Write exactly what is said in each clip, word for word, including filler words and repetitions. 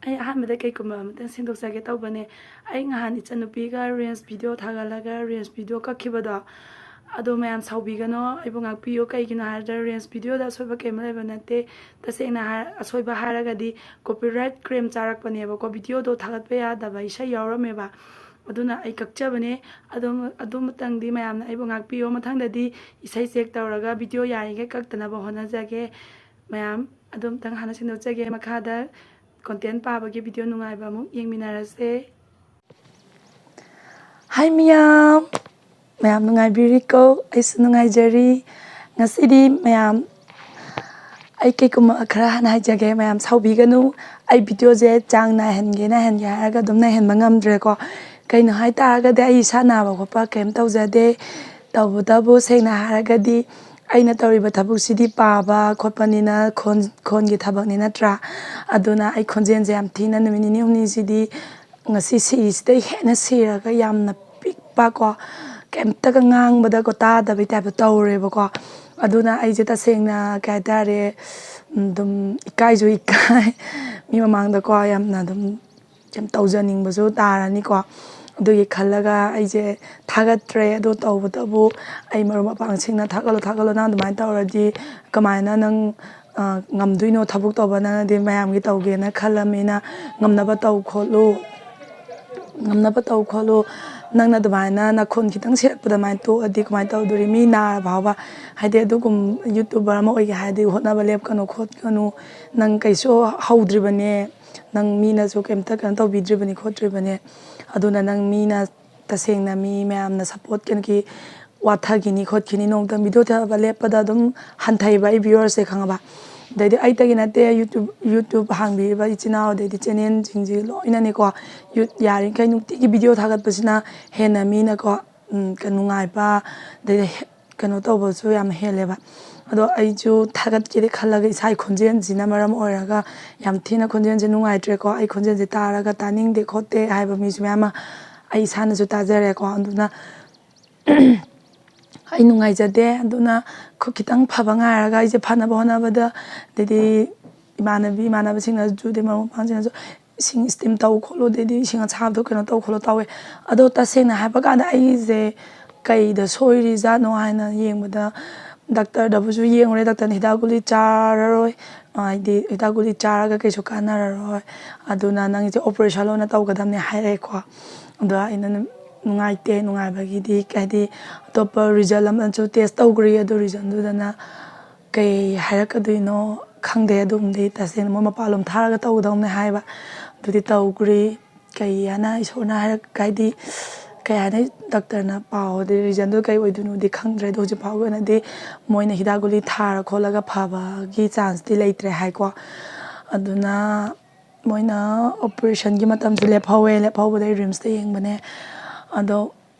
ꯑꯩ ꯑꯍꯥꯟꯕꯗ ꯀꯩꯒꯨꯝꯕ ꯑꯃꯇꯪ ꯁꯦꯡꯗꯣꯛꯆꯒꯦ ꯇꯧꯕꯅꯦ꯫ ꯑꯩ ꯅꯍꯥꯟ ꯏꯆꯟꯅꯨꯄꯤꯒ reels video ꯊꯥꯒꯠꯂꯒ reels video ꯀꯛꯈꯤꯕꯗꯣ, ꯑꯗꯣ ꯃꯌꯥꯝ ꯁꯥꯎꯕꯤꯒꯅꯣ, ꯑꯩꯕꯨ ꯉꯥꯛꯄꯤꯌꯨ꯫ ꯀꯩꯒꯤꯅꯣ ꯍꯥꯏꯔꯗ reels videoꯗ ꯑꯁꯣꯏꯕ ꯀꯩꯝ ꯂꯩꯕ ꯅꯠꯇꯦ꯫ ꯇꯁꯦꯡꯅ ꯍꯥꯏ-, ꯑꯁꯣꯏꯕ ꯍꯥꯏꯔꯒꯗꯤ copyright claim ꯆꯥꯔꯛꯄꯅꯦꯕꯀꯣ꯫ Videoꯗꯣ ꯊꯥꯒꯠꯄ ꯌꯥꯗꯕ ꯏꯁꯩ ꯌꯥꯎꯔꯝꯃꯦꯕ, ꯑꯗꯨꯅ ꯑꯩ ꯀꯛꯆꯕꯅꯦ꯫ ꯑꯗꯨꯝ, ꯑꯗꯨꯃꯇꯪꯗꯤ ꯃꯌꯥꯝꯅ ꯑꯩꯕꯨ ꯉꯥꯛꯄꯤꯌꯨ꯫ ꯃꯊꯪꯗꯗꯤ ꯏꯁꯩ check ꯇꯧꯔꯒ video ꯌꯥꯔꯤꯈꯩ ꯀꯛꯇꯅꯕ ꯍꯣꯠꯅꯖꯒꯦ꯫ ꯃꯌꯥꯝ ꯑꯗꯨꯝꯇꯪ ꯍꯥꯟꯅ ꯁꯦꯡꯗꯣꯛꯆꯒꯦ꯫ ꯃꯈꯥꯗ content ꯄꯥꯕꯒꯤ video ꯅꯨꯡꯉꯥꯏꯕ ꯑꯃꯨꯛ ꯌꯦꯡꯃꯤꯟꯅꯔꯁꯦ꯫ Hi ꯃꯌꯥꯝ, ꯃꯌꯥꯝ ꯅꯨꯡꯉꯥꯏꯕꯤꯔꯤꯀꯣ? ꯑꯩꯁꯨ ꯅꯨꯡꯉꯥꯏꯖꯔꯤ꯫ ꯉꯁꯤꯗꯤ ꯃꯌꯥꯝ, ꯑꯩ ꯀꯩꯒꯨꯝꯕ ꯈꯔ ꯍꯥꯟꯅ ꯍꯥꯏꯖꯒꯦ, ꯃꯌꯥꯝ ꯁꯥꯎꯕꯤꯒꯅꯨ꯫ ꯑꯩ videoꯁꯦ ꯆꯥꯡ ꯅꯥꯏꯍꯟꯒꯦ, ꯅꯥꯏꯍꯟꯒꯦ ꯍꯥꯏꯔꯒ ꯑꯗꯨꯝ ꯅꯥꯏꯍꯟꯕ ꯉꯝꯗ꯭ꯔꯦꯀꯣ꯫ ꯀꯩꯅꯣ ꯍꯥꯏ ꯇꯥꯔꯒꯗꯤ ꯑꯩ ꯏꯁꯥ ꯅꯥꯕ ꯈꯣꯠꯄ ꯀꯩꯝ ꯇꯧꯖꯗꯦ꯫ ꯇꯧꯕꯇꯕꯨ ꯁꯦꯡꯅ ꯍꯥꯏꯔꯒꯗꯤ ꯑꯩꯅ ꯇꯧꯔꯤꯕ ꯊꯕꯛꯁꯤꯗꯤ ꯄꯥꯕ ꯈꯣꯠꯄꯅꯤꯅ, ꯈꯣꯟ-, ꯈꯣꯟꯒꯤ ꯊꯕꯛꯅꯤ ꯅꯠꯇ꯭ꯔꯥ? ꯑꯗꯨꯅ ꯑꯩ ꯈꯣꯟꯖꯦꯜꯁꯦ ꯌꯥꯝ ꯊꯤꯅ ꯅꯨꯃꯤꯠ ꯅꯤꯅꯤ ꯍꯨꯝꯅꯤꯁꯤꯗꯤ ꯉꯁꯤ ꯁꯤꯔꯤꯁꯤꯗꯩ ꯍꯦꯟꯅ ꯁꯤꯔꯒ ꯌꯥꯝꯅ ꯄꯤꯛꯄ ꯀꯣ, ꯀꯩꯝꯇꯒ ꯉꯥꯡꯕꯗꯀꯣ ꯇꯥꯗꯕꯩ typeꯇ ꯇꯧꯔꯦꯕꯀꯣ꯫ ꯑꯗꯨꯅ ꯑꯩꯁꯦ ꯇꯁꯦꯡꯅ ꯀꯩ ꯍꯥꯏꯇꯥꯔꯦ, ꯑꯗꯨꯝ ꯏꯀꯥꯏꯁꯨ ꯏꯀꯥꯏ, ꯃꯤ ꯃꯃꯥꯡꯗꯀꯣ ꯌꯥꯝꯅ ꯑꯗꯨꯝ ꯌꯥꯝ ꯇꯧꯖꯅꯤꯡꯕꯁꯨ ꯇꯥꯔꯅꯤꯀꯣ꯫ ꯑꯗꯨꯒꯤ ꯈꯜꯂꯒ ꯑꯩꯁꯦ ꯊꯥꯒꯠꯇ꯭ꯔꯦ꯫ ꯑꯗꯨ ꯇꯧꯕꯇꯕꯨ ꯑꯩ ꯃꯔꯨꯞ ꯃꯄꯥꯡꯁꯤꯡꯅ "ꯊꯥꯒꯠꯂꯣ, ꯊꯥꯒꯠꯂꯣ, ꯅꯪ ꯑꯗꯨꯃꯥꯏꯅ ꯇꯧꯔꯗꯤ ꯀꯃꯥꯏꯅ ꯅꯪ, ꯑ, ꯉꯝꯗꯣꯏꯅꯣ ꯊꯕꯛ ꯇꯧꯕ? ꯅꯪꯅꯗꯤ ꯃꯌꯥꯝꯒꯤ ꯇꯧꯒꯦꯅ ꯈꯜꯂꯝꯃꯤꯅ ꯉꯝꯅꯕ ꯇꯧ ꯈꯣꯠꯂꯨ, ꯉꯝꯅꯕ ꯇꯧ ꯈꯣꯠꯂꯨ꯫ ꯅꯪꯅ ꯑꯗꯨꯃꯥꯏꯅ ꯅꯈꯣꯟ ꯈꯤꯇꯪ ꯁꯤꯔꯛꯄꯗ ꯑꯗꯨꯃꯥꯏꯅ ꯇꯣꯛꯑꯗꯤ ꯀꯃꯥꯏꯅ ꯇꯧꯗꯣꯔꯤ? ꯃꯤ ꯅꯥꯔ ꯐꯥꯎꯕ", ꯍꯥꯏꯗꯤ ꯑꯗꯨꯒꯨꯝ YouTuber ꯑꯃ ꯑꯣꯏꯒꯦ ꯍꯥꯏꯔꯗꯤ ꯍꯣꯠꯅꯕ ꯂꯦꯞꯀꯅꯨ ꯈꯣꯠꯀꯅꯨ꯫ ꯅꯪ ꯀꯩꯁꯨ ꯍꯧꯗ꯭ꯔꯤꯕꯅꯦ, ꯅꯪ ꯃꯤꯅꯁꯨ ꯀꯩꯝꯇ ꯀꯩꯅꯣ ꯇꯧꯕꯤꯗ꯭ꯔꯤꯕꯅꯤ ꯈꯣꯠꯇ꯭ꯔꯤꯕꯅꯦ꯫ ꯑꯗꯨꯅ ꯅꯪ ꯃꯤꯅ ꯇꯁꯦꯡꯅ ꯃꯤ ꯃꯌꯥꯝꯅ support ꯀꯩꯅꯣꯒꯤ ꯋꯥꯊꯈꯤꯅꯤ ꯈꯣꯠꯈꯤꯅꯤ, ꯅꯣꯡꯃꯇ video ꯊꯥꯕ ꯂꯦꯞꯄꯗ ꯑꯗꯨꯝ ꯍꯟꯊꯩꯕ ꯑꯩ viewersꯁꯦ, ꯈꯪꯉꯕ? ꯑꯗꯩꯗꯤ ꯑꯩꯇꯒꯤ ꯅꯠꯇꯦ, YouTube, YouTube ꯍꯥꯡꯕꯤꯔꯤꯕ ꯏꯆꯤꯟ ꯏꯅꯥꯎ ꯑꯗꯩꯗꯤ channelꯁꯤꯡꯁꯦ ꯂꯣꯏꯅꯅꯦꯀꯣ, ꯌꯨ-, ꯌꯥꯔꯤꯈꯩ ꯅꯨꯡꯇꯤꯒꯤ video ꯊꯥꯒꯠꯄꯁꯤꯅ ꯍꯦꯟꯅ ꯃꯤꯅꯀꯣ, ꯎꯝ, ꯀ-, ꯅꯨꯡꯉꯥꯏꯕ, ꯑꯗꯩꯗꯤ ꯍꯦ-, ꯀꯩꯅꯣ ꯇꯧꯕꯁꯨ ꯌꯥꯝ ꯍꯦꯜꯂꯦꯕ꯫ ꯑꯗꯣ ꯑꯩꯁꯨ ꯊꯥꯒꯠꯀꯦꯗꯤ ꯈꯜꯂꯒ ꯏꯁꯥꯒꯤ ꯈꯣꯟꯖꯦꯜꯁꯤꯅ ꯃꯔꯝ ꯑꯣꯏꯔꯒ ꯌꯥꯝ ꯊꯤꯅ ꯈꯣꯟꯖꯦꯜꯁꯦ ꯅꯨꯡꯉꯥꯏꯇ꯭ꯔꯦꯀꯣ꯫ ꯑꯩ ꯈꯣꯟꯖꯦꯜꯁꯦ ꯇꯥꯔꯒ ꯇꯥꯅꯤꯡꯗꯦ ꯈꯣꯠꯇꯦ ꯍꯥꯏꯕ ꯃꯤꯁꯨ ꯃꯌꯥꯝ ꯑꯃ ꯑꯩ ꯏꯁꯥꯅꯁꯨ ꯇꯥꯖꯔꯦꯀꯣ꯫ ꯑꯗꯨꯅ ꯑꯩ ꯅꯨꯡꯉꯥꯏꯖꯗꯦ꯫ ꯑꯗꯨꯅ ꯈꯨ-, ꯈꯤꯇꯪ ꯐꯕ ꯉꯥꯏꯔꯒ ꯑꯩꯁꯦ ꯐꯅꯕ ꯍꯣꯠꯅꯕꯗ, ꯑꯗꯩꯗꯤ ꯏꯃꯥꯟꯅꯕꯤ ꯏꯃꯥꯟꯅꯕꯁꯤꯡꯅꯁꯨ ꯑꯗꯩ ꯃꯔꯨꯞ ꯃꯄꯥꯡꯁꯤꯡꯅꯁꯨ ꯏꯁꯤꯡ ꯏꯁꯇꯤꯝ ꯇꯧ ꯈꯣꯠꯂꯣ, ꯑꯗꯩꯗꯤ ꯏꯁꯤꯡ ꯑꯁꯥꯕꯗꯣ ꯀꯩꯅꯣ ꯇꯧ ꯈꯣꯠꯂꯣ ꯇꯧꯋꯦ꯫ ꯑꯗꯣ ꯇꯁꯦꯡꯅ ꯍꯥꯏꯕ ꯀꯥꯟꯗ ꯑꯩꯁꯦ ꯀꯩꯗ ꯁꯣꯏꯔꯤꯖꯥꯠꯅꯣ ꯍꯥꯏꯅ ꯌꯦꯡꯕꯗ ꯗꯥꯛꯇꯔꯗꯕꯨꯁꯨ ꯌꯦꯡꯉꯨꯔꯦ꯫ ꯗꯥꯛꯇꯔꯅ ꯍꯤꯗꯥꯛ ꯒꯨꯂꯤ ꯆꯥꯔꯔꯣꯏ, ꯍꯥꯏꯗꯤ ꯍꯤꯗꯥꯛ ꯒꯨꯂꯤ ꯆꯥꯔꯒ ꯀꯩꯁꯨ ꯀꯥꯟꯅꯔꯔꯣꯏ, ꯑꯗꯨꯅ ꯅꯪꯁꯦ ꯑꯣꯄꯔꯦꯁꯟ ꯑꯣꯏꯅ ꯇꯧꯒꯗꯕꯅꯦ ꯍꯥꯏꯔꯛꯑꯦꯀꯣ꯫ ꯑꯗꯣ ꯑꯩꯅ ꯅꯨꯡꯉꯥꯏꯇꯦ, ꯅꯨꯡꯉꯥꯏꯕꯒꯤꯗꯤ ꯍꯥꯏꯗꯤ ꯑꯇꯣꯞꯄ ꯔꯤꯖꯜ ꯑꯃꯁꯨ ꯇꯦꯁ ꯇꯧꯈ꯭ꯔꯤ꯫ ꯑꯗꯨ ꯔꯤꯖꯜꯗꯨꯗꯅ ꯀꯩ ꯍꯥꯏꯔꯛꯀꯗꯣꯏꯅꯣ ꯈꯪꯗꯦ꯫ ꯑꯗꯨꯝꯗꯤ ꯇꯁꯦꯡꯅ ꯃꯣꯏ ꯃꯄꯥꯟꯂꯣꯝ ꯊꯥꯔꯒ ꯇꯧꯒꯗꯧꯅꯦ ꯍꯥꯏꯕ꯫ ꯑꯗꯨꯗꯤ ꯇꯧꯈ꯭ꯔꯤ꯫ ꯀꯩ ꯍꯥꯏꯅ ꯏꯁꯣꯔꯅ ꯍꯥꯏꯔꯛ ꯍꯥꯏꯗꯤ ꯀꯩ ꯍꯥꯏꯅ ꯗꯥꯛꯇꯔꯅ ꯄꯥꯎ ꯑꯗꯩ ꯔꯤꯖꯟꯗꯣ ꯀꯩ ꯑꯣꯏꯗꯣꯏꯅꯣꯗꯤ ꯈꯪꯗ꯭ꯔꯦ꯫ ꯑꯗꯣ ꯍꯧꯖꯤꯛ ꯐꯥꯎꯒꯤ ꯑꯣꯏꯅꯗꯤ ꯃꯣꯏꯅ ꯍꯤꯗꯥꯛ ꯒꯨꯂꯤ ꯊꯥꯔ ꯈꯣꯠꯂꯒ ꯐꯕꯒꯤ ꯆꯥꯟꯁꯇꯤ ꯂꯩꯇ꯭ꯔꯦ ꯍꯥꯏꯀꯣ꯫ ꯑꯗꯨꯅ ꯃꯣꯏꯅ ꯑꯣꯄꯔꯦꯁꯟꯒꯤ ꯃꯇꯝꯁꯨ ꯂꯦꯞꯍꯧꯋꯦ꯫ ꯂꯦꯞꯍꯧꯕꯗꯩ ꯔꯤꯝꯁꯇ ꯌꯦꯡꯕꯅꯦ꯫ ꯑꯗꯣ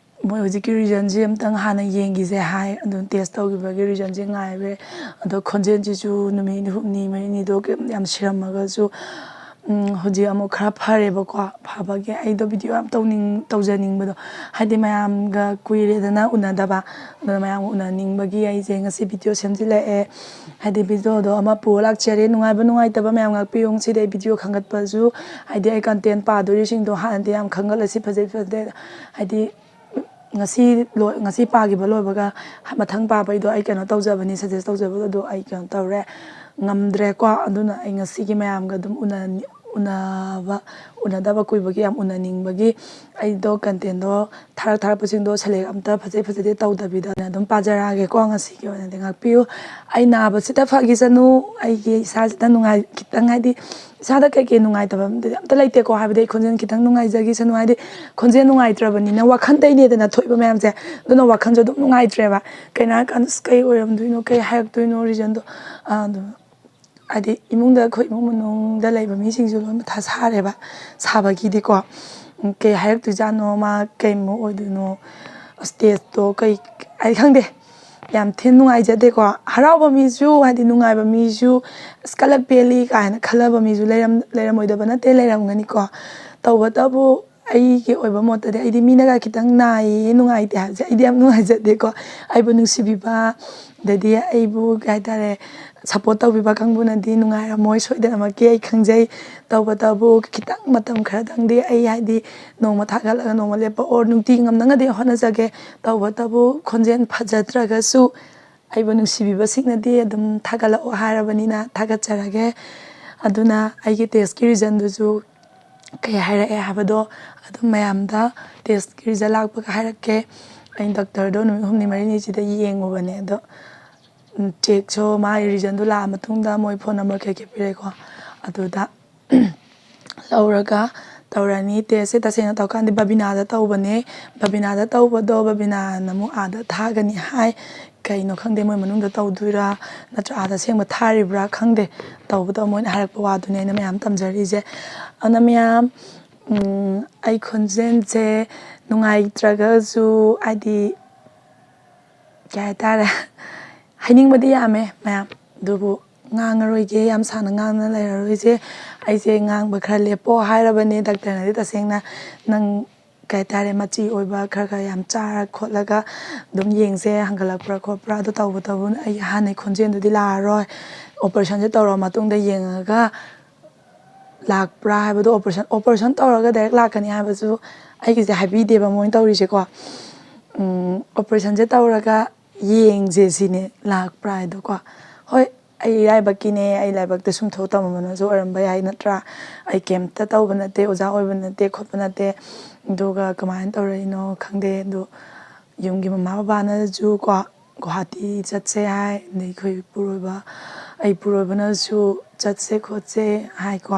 ꯃꯣꯏ ꯍꯧꯖꯤꯛꯀꯤ ꯔꯤꯖꯟꯁꯦ ꯑꯝꯇꯪ ꯍꯥꯟꯅ ꯌꯦꯡꯈꯤꯁꯦ ꯍꯥꯏ꯫ ꯑꯗꯨꯝ ꯇꯦꯁ ꯇꯧꯈꯤꯕꯒꯤ ꯔꯤꯖꯟꯁꯦ ꯉꯥꯏꯔꯦ꯫ ꯑꯗꯣ ꯈꯣꯟꯖꯦꯜꯁꯤꯁꯨ ꯅꯨꯃꯤꯠ ꯍꯨꯝꯅꯤ ꯃꯔꯤꯅꯤꯗꯣ ꯌꯥꯝ ꯁꯤꯔꯝꯃꯒꯁꯨ ꯎꯝ, ꯍꯧꯖꯤꯛ ꯑꯃꯨꯛ ꯈꯔ ꯐꯔꯦꯕꯀꯣ꯫ ꯐꯕꯒꯤ ꯑꯩꯗꯣ ꯚꯤꯗꯤꯑꯣ ꯌꯥꯝ ꯇꯧꯅꯤꯡ ꯇꯧꯖꯅꯤꯡꯕꯗꯣ, ꯍꯥꯏꯗꯤ ꯃꯌꯥꯝꯒ ꯀꯨꯏꯔꯦꯗꯅ ꯎꯅꯗꯕ, ꯑꯗꯨꯅ ꯃꯌꯥꯝꯒ ꯎꯅꯅꯤꯡꯕꯒꯤ ꯑꯩꯁꯦ ꯉꯁꯤ ꯚꯤꯗꯤꯑꯣ ꯁꯦꯝꯖꯤꯜꯂꯛꯑꯦ꯫ ꯍꯥꯏꯗꯤ ꯚꯤꯗꯤꯑꯣꯗꯣ ꯑꯃ ꯄꯨꯔ ꯂꯥꯛꯆꯔꯦ꯫ ꯅꯨꯡꯉꯥꯏꯕ ꯅꯨꯡꯉꯥꯏꯇꯕ ꯃꯌꯥꯝ ꯉꯥꯛꯄꯤꯌꯨ꯫ ꯉꯁꯤꯗꯤ ꯑꯩ ꯚꯤꯗꯤꯑꯣ ꯈꯟꯒꯠꯄꯁꯨ ꯍꯥꯏꯗꯤ ꯑꯩ ꯀꯟꯇꯦꯟ ꯄꯥꯗꯣꯔꯤꯁꯤꯡꯗꯣ ꯍꯥꯟꯅꯗꯤ ꯌꯥꯝ ꯈꯪꯒꯠꯂꯦ, ꯁꯤ ꯐꯖꯩ ꯐꯖꯗꯦ ꯍꯥꯏꯗꯤ ꯉꯁꯤ ꯂꯣꯏ ꯉꯁꯤ ꯄꯥꯈꯤꯕ ꯂꯣꯏꯕꯒ ꯃꯊꯪ ꯄꯥꯕꯩꯗꯣ ꯑꯩ ꯀꯩꯅꯣ ꯇꯧꯖꯕꯅꯤ, ꯁꯖꯦꯁ ꯇꯧꯖꯕꯗꯣ ꯑꯩ ꯀꯩꯅꯣ ꯇꯧꯔꯦ, ꯉꯝꯗ꯭ꯔꯦꯀꯣ꯫ ꯑꯗꯨꯅ ꯑꯩ ꯉꯁꯤꯒꯤ ꯃꯌꯥꯝꯒ ꯑꯗꯨꯝ ꯎꯅꯅꯤ ꯎꯅꯕ ꯎꯅꯗꯕ ꯀꯨꯏꯕꯒꯤ ꯌꯥꯝ ꯎꯅꯅꯤꯡꯕꯒꯤ ꯑꯩꯗꯣ ꯀꯟꯇꯦꯟꯗꯣ ꯊꯥꯔꯛ ꯊꯥꯔꯛꯄꯁꯤꯡꯗꯣ ꯁꯦꯂꯦꯛ ꯑꯝꯇ ꯐꯖꯩ ꯐꯖꯗꯦ ꯇꯧꯗꯕꯤꯗ ꯑꯗꯨꯝ ꯄꯥꯖꯔꯛꯑꯒꯦꯀꯣ꯫ ꯉꯁꯤꯒꯤ ꯑꯣꯏꯅꯗꯤ ꯉꯥꯛꯄꯤꯌꯨ꯫ ꯑꯩ ꯅꯥꯕꯁꯤꯗ ꯐꯈꯤꯁꯅꯨ꯫ ꯑꯩꯒꯤ ꯏꯁꯥꯁꯤꯗ ꯅꯨꯡꯉꯥꯏ ꯈꯤꯇꯪ ꯍꯥꯏꯗꯤ ꯏꯁꯥꯗ ꯀꯩꯀꯩ ꯅꯨꯡꯉꯥꯏꯇꯕ ꯑꯝꯇ ꯑꯝꯇ ꯂꯩꯇꯦꯀꯣ꯫ ꯍꯥꯏꯕꯗꯤ ꯑꯩ ꯈꯣꯟꯖꯦꯜ ꯈꯤꯇꯪ ꯅꯨꯡꯉꯥꯏꯖꯈꯤꯁꯅꯨ꯫ ꯍꯥꯏꯗꯤ ꯈꯣꯟꯖꯦꯜ ꯅꯨꯡꯉꯥꯏꯇ꯭ꯔꯕꯅꯤꯅ ꯋꯥꯈꯟꯗꯩꯅꯦꯗꯅ ꯊꯣꯛꯏꯕ ꯃꯌꯥꯝꯁꯦ꯫ ꯑꯗꯨꯅ ꯋꯥꯈꯟꯁꯨ ꯑꯗꯨꯝ ꯅꯨꯡꯉꯥꯏꯇ꯭ꯔꯦꯕ꯫ ꯀꯩꯅꯣ ꯍꯥꯏꯔꯀꯥꯟꯗ ꯑꯁ ꯀꯩ ꯑꯣꯏꯔꯝꯗꯣꯏꯅꯣ, ꯀꯩ ꯍꯥꯏꯔꯛꯇꯣꯏꯅꯣ ꯔꯤꯖꯟꯗꯣ꯫ ꯑꯗꯨ ꯍꯥꯏꯗꯤ ꯏꯃꯨꯡꯗ ꯑꯩꯈꯣꯏ ꯏꯃꯨꯡ ꯃꯅꯨꯡꯗ ꯂꯩꯕ ꯃꯤꯁꯤꯡꯁꯨ ꯂꯣꯏ ꯃꯊꯥ ꯁꯥꯔꯦꯕ ꯁꯥꯕꯒꯤꯗꯤꯀꯣ꯫ ꯎꯝ, ꯀꯩ ꯍꯥꯏꯔꯛꯇꯣꯏꯖꯥꯠꯅꯣ, ꯃꯥ ꯀꯩꯃꯨꯛ ꯑꯣꯏꯗꯣꯏꯅꯣ, ꯁ꯭ꯇꯦꯖꯇꯣ ꯀꯩ ꯑꯩ ꯈꯪꯗꯦ꯫ ꯌꯥꯝ ꯊꯤꯅ ꯅꯨꯡꯉꯥꯏꯖꯗꯦꯀꯣ꯫ ꯍꯔꯥꯎꯕ ꯃꯤꯁꯨ ꯍꯥꯏꯗꯤ ꯅꯨꯡꯉꯥꯏꯕ ꯃꯤꯁꯨ ꯑꯁ ꯀꯂꯛ ꯄꯦꯜꯂꯤ ꯀꯥꯏꯅ ꯈꯜꯂꯕ ꯃꯤꯁꯨ ꯂꯩꯔꯝ ꯂꯩꯔꯝꯃꯣꯏꯗꯕ ꯅꯠꯇꯦ, ꯂꯩꯔꯝꯒꯅꯤꯀꯣ꯫ ꯇꯧꯕꯇꯕꯨ ꯑꯩꯒꯤ ꯑꯣꯏꯕ ꯃꯣꯠꯇꯗꯤ ꯑꯩꯗꯤ ꯃꯤꯅꯒ ꯈꯤꯇꯪ ꯅꯥꯏꯌꯦ, ꯅꯨꯡꯉꯥꯏꯇꯦ ꯍꯥꯏꯕꯁꯦ ꯑꯩꯗꯤ ꯌꯥꯝ ꯅꯨꯡꯉꯥꯏꯖꯗꯦꯀꯣ꯫ ꯑꯩꯕꯨ ꯅꯨꯡꯁꯤꯕꯤꯕ, ꯑꯗꯩꯗꯤ ꯑꯩꯕꯨ ꯀꯩ ꯍꯥꯏꯇꯥꯔꯦ, ꯁꯞꯄꯣꯔꯠ ꯇꯧꯕꯤꯕ ꯀꯥꯡꯕꯨꯅꯗꯤ ꯅꯨꯡꯉꯥꯏꯔꯝꯃꯣꯏ ꯁꯣꯏꯗꯅꯃꯛꯀꯤ, ꯑꯩ ꯈꯪꯖꯩ꯫ ꯇꯧꯕꯇꯕꯨ ꯈꯤꯇꯪ ꯃꯇꯝ ꯈꯔꯗꯪꯗꯤ ꯑꯩ ꯍꯥꯏꯗꯤ ꯅꯣꯡꯃ ꯊꯥꯒꯠꯂꯒ ꯅꯣꯡꯃ ꯂꯦꯞꯄ ꯑꯣꯔ ꯅꯨꯡꯇꯤ ꯉꯝꯅꯉꯗꯤ ꯍꯣꯠꯅꯖꯒꯦ꯫ ꯇꯧꯕꯇꯕꯨ ꯈꯣꯟꯖꯦꯜ ꯐꯖꯗ꯭ꯔꯒꯁꯨ ꯑꯩꯕꯨ ꯅꯨꯡꯁꯤꯕꯤꯕꯁꯤꯡꯅꯗꯤ ꯑꯗꯨꯝ ꯊꯥꯒꯠꯂꯛꯑꯣ ꯍꯥꯏꯔꯕꯅꯤꯅ ꯊꯥꯒꯠꯆꯔꯒꯦ꯫ ꯑꯗꯨꯅ ꯑꯩꯒꯤ ꯇꯦꯁꯀꯤ ꯔꯤꯖꯟꯗꯨꯁꯨ ꯀꯩ ꯍꯥꯏꯔꯛꯑꯦ ꯍꯥꯏꯕꯗꯣ ꯑꯗꯨꯝ ꯃꯌꯥꯝꯗ ꯇꯦꯁꯀꯤ ꯔꯤꯖꯜ ꯂꯥꯛꯄꯒ ꯍꯥꯏꯔꯛꯀꯦ꯫ ꯑꯩ ꯗꯣꯛꯇꯔꯗꯣ ꯅꯨꯃꯤꯠ ꯍꯨꯝꯅꯤ ꯃꯔꯤꯅꯤꯁꯤꯗ ꯌꯦꯡꯉꯨꯕꯅꯦ꯫ ꯑꯗꯣ ꯆꯦꯛꯁꯨ ꯃꯥꯒꯤ ꯔꯤꯖꯟꯗꯨ ꯂꯥꯛꯑ ꯃꯇꯨꯡꯗ ꯃꯣꯏ ꯐꯣꯟ ꯅꯝꯕꯔ ꯀꯩꯀꯩ ꯄꯤꯔꯛꯑꯦꯀꯣ꯫ ꯑꯗꯨꯗ ꯂꯧꯔꯒ ꯇꯧꯔꯅꯤ꯫ ꯇꯦꯁꯁꯦ ꯇꯁꯦꯡꯅ ꯇꯧꯀꯥꯟꯗꯤ ꯕꯕꯤꯅꯥꯗ ꯇꯧꯕꯅꯦ꯫ ꯕꯕꯤꯅꯥꯗ ꯇꯧꯕꯗꯣ ꯕꯕꯤꯅꯥꯅ ꯑꯃꯨꯛ ꯑꯥꯗ ꯊꯥꯒꯅꯤ ꯍꯥꯏ꯫ ꯀꯩꯅꯣ ꯈꯪꯗꯦ, ꯃꯣꯏ ꯃꯅꯨꯡꯗ ꯇꯧꯗꯣꯏꯔꯥ ꯅꯠꯇ꯭ꯔ ꯑꯥꯗ ꯑꯁꯦꯡꯕ ꯊꯥꯔꯤꯕ꯭ꯔꯥ ꯈꯪꯗꯦ꯫ ꯇꯧꯕꯗꯣ ꯃꯣꯏꯅ ꯍꯥꯏꯔꯛꯄ ꯋꯥꯗꯨꯅꯦ ꯑꯩꯅ ꯃꯌꯥꯝ ꯇꯝꯖꯔꯤꯁꯦ꯫ ꯑꯗꯨꯅ ꯃꯌꯥꯝ, ꯎꯝ, ꯑꯩ ꯈꯣꯟꯖꯦꯜꯁꯦ ꯅꯨꯡꯉꯥꯏꯇ꯭ꯔꯒꯁꯨ ꯍꯥꯏꯗꯤ ꯀꯩ ꯍꯥꯏꯇꯥꯔꯦ, ꯍꯥꯏꯅꯤꯡꯕꯗꯤ ꯌꯥꯝꯃꯦ ꯃꯌꯥꯝ, ꯑꯗꯨꯕꯨ ꯉꯥꯡꯉꯔꯣꯏꯒꯦ, ꯌꯥꯝ ꯁꯥꯡꯅ ꯉꯥꯡꯅ ꯂꯩꯔꯔꯣꯏꯁꯦ꯫ ꯑꯩꯁꯦ ꯉꯥꯡꯕ ꯈꯔ ꯂꯦꯞꯄꯣ ꯍꯥꯏꯔꯕꯅꯦ ꯗꯥꯛꯇꯔꯅꯗꯤ꯫ ꯇꯁꯦꯡꯅ ꯅꯪ ꯀꯩ ꯍꯥꯏꯇꯥꯔꯦ, ꯃꯆꯤ ꯑꯣꯏꯕ ꯈꯔ ꯈꯔ ꯌꯥꯝ ꯆꯥꯔ ꯈꯣꯠꯂꯒ ꯑꯗꯨꯝ ꯌꯦꯡꯁꯦ, ꯍꯟꯒꯠꯂꯛꯄ꯭ꯔꯥ ꯈꯣꯠꯄ꯭ꯔꯥ꯫ ꯑꯗꯨ ꯇꯧꯕꯇꯕꯨ ꯑꯩ ꯍꯥꯟꯅꯩ ꯈꯣꯟꯖꯦꯜꯗꯨꯗꯤ ꯂꯥꯛꯑꯔꯣꯏ꯫ ꯑꯣꯄꯔꯦꯁꯟꯁꯦ ꯇꯧꯔ ꯃꯇꯨꯡꯗ ꯌꯦꯡꯉꯒ ꯂꯥꯛꯄ꯭ꯔꯥ ꯍꯥꯏꯕꯗꯣ, ꯑꯣꯄꯔꯦꯁꯟ, ꯑꯣꯄꯔꯦꯁꯟ ꯇꯧꯔꯒ ꯗꯥꯏꯔꯦꯛ ꯂꯥꯛꯀꯅꯤ ꯍꯥꯏꯕꯁꯨ ꯑꯩꯒꯤꯁꯦ ꯍꯥꯏꯕꯤꯗꯦꯕ ꯃꯣꯏꯅ ꯇꯧꯔꯤꯁꯦꯀꯣ꯫ ꯎꯝ, ꯑꯣꯄꯔꯦꯁꯟꯁꯦ ꯇꯧꯔꯒ ꯌꯦꯡꯁꯦ ꯁꯤꯅꯦ ꯂꯥꯛꯄ꯭ꯔꯥ ꯍꯥꯏꯗꯣꯀꯣ꯫ ꯍꯣꯏ, ꯑꯩ ꯏꯔꯥꯏꯕꯛꯀꯤꯅꯦ, ꯑꯩ ꯂꯥꯏꯕꯛꯇ ꯁꯨꯝ ꯊꯣꯛ ꯇꯝꯃꯝꯕꯅꯁꯨ ꯑꯣꯏꯔꯝꯕ ꯌꯥꯏ, ꯅꯠꯇ꯭ꯔꯥ? ꯑꯩ ꯀꯩꯝꯇ ꯇꯧꯕ ꯅꯠꯇꯦ, ꯑꯣꯖꯥ ꯑꯣꯏꯕ ꯅꯠꯇꯦ, ꯈꯣꯠꯄ ꯅꯠꯇꯦ꯫ ꯑꯗꯨꯒ ꯀꯃꯥꯏꯅ ꯇꯧꯔꯛꯏꯅꯣ ꯈꯪꯗꯦ꯫ ꯑꯗꯨ ꯌꯨꯝꯒꯤ ꯃꯃꯥ ꯕꯕꯥꯅꯁꯨ ꯀꯣ, ꯒꯨꯍꯥꯇꯤ ꯆꯠꯁꯦ ꯍꯥꯏ, ꯑꯗꯩ ꯑꯩꯈꯣꯏ ꯄꯨꯔꯣꯏꯕ, ꯑꯩ ꯄꯨꯔꯣꯏꯕꯅꯁꯨ ꯆꯠꯁꯦ ꯈꯣꯠꯁꯦ ꯍꯥꯏꯀꯣ꯫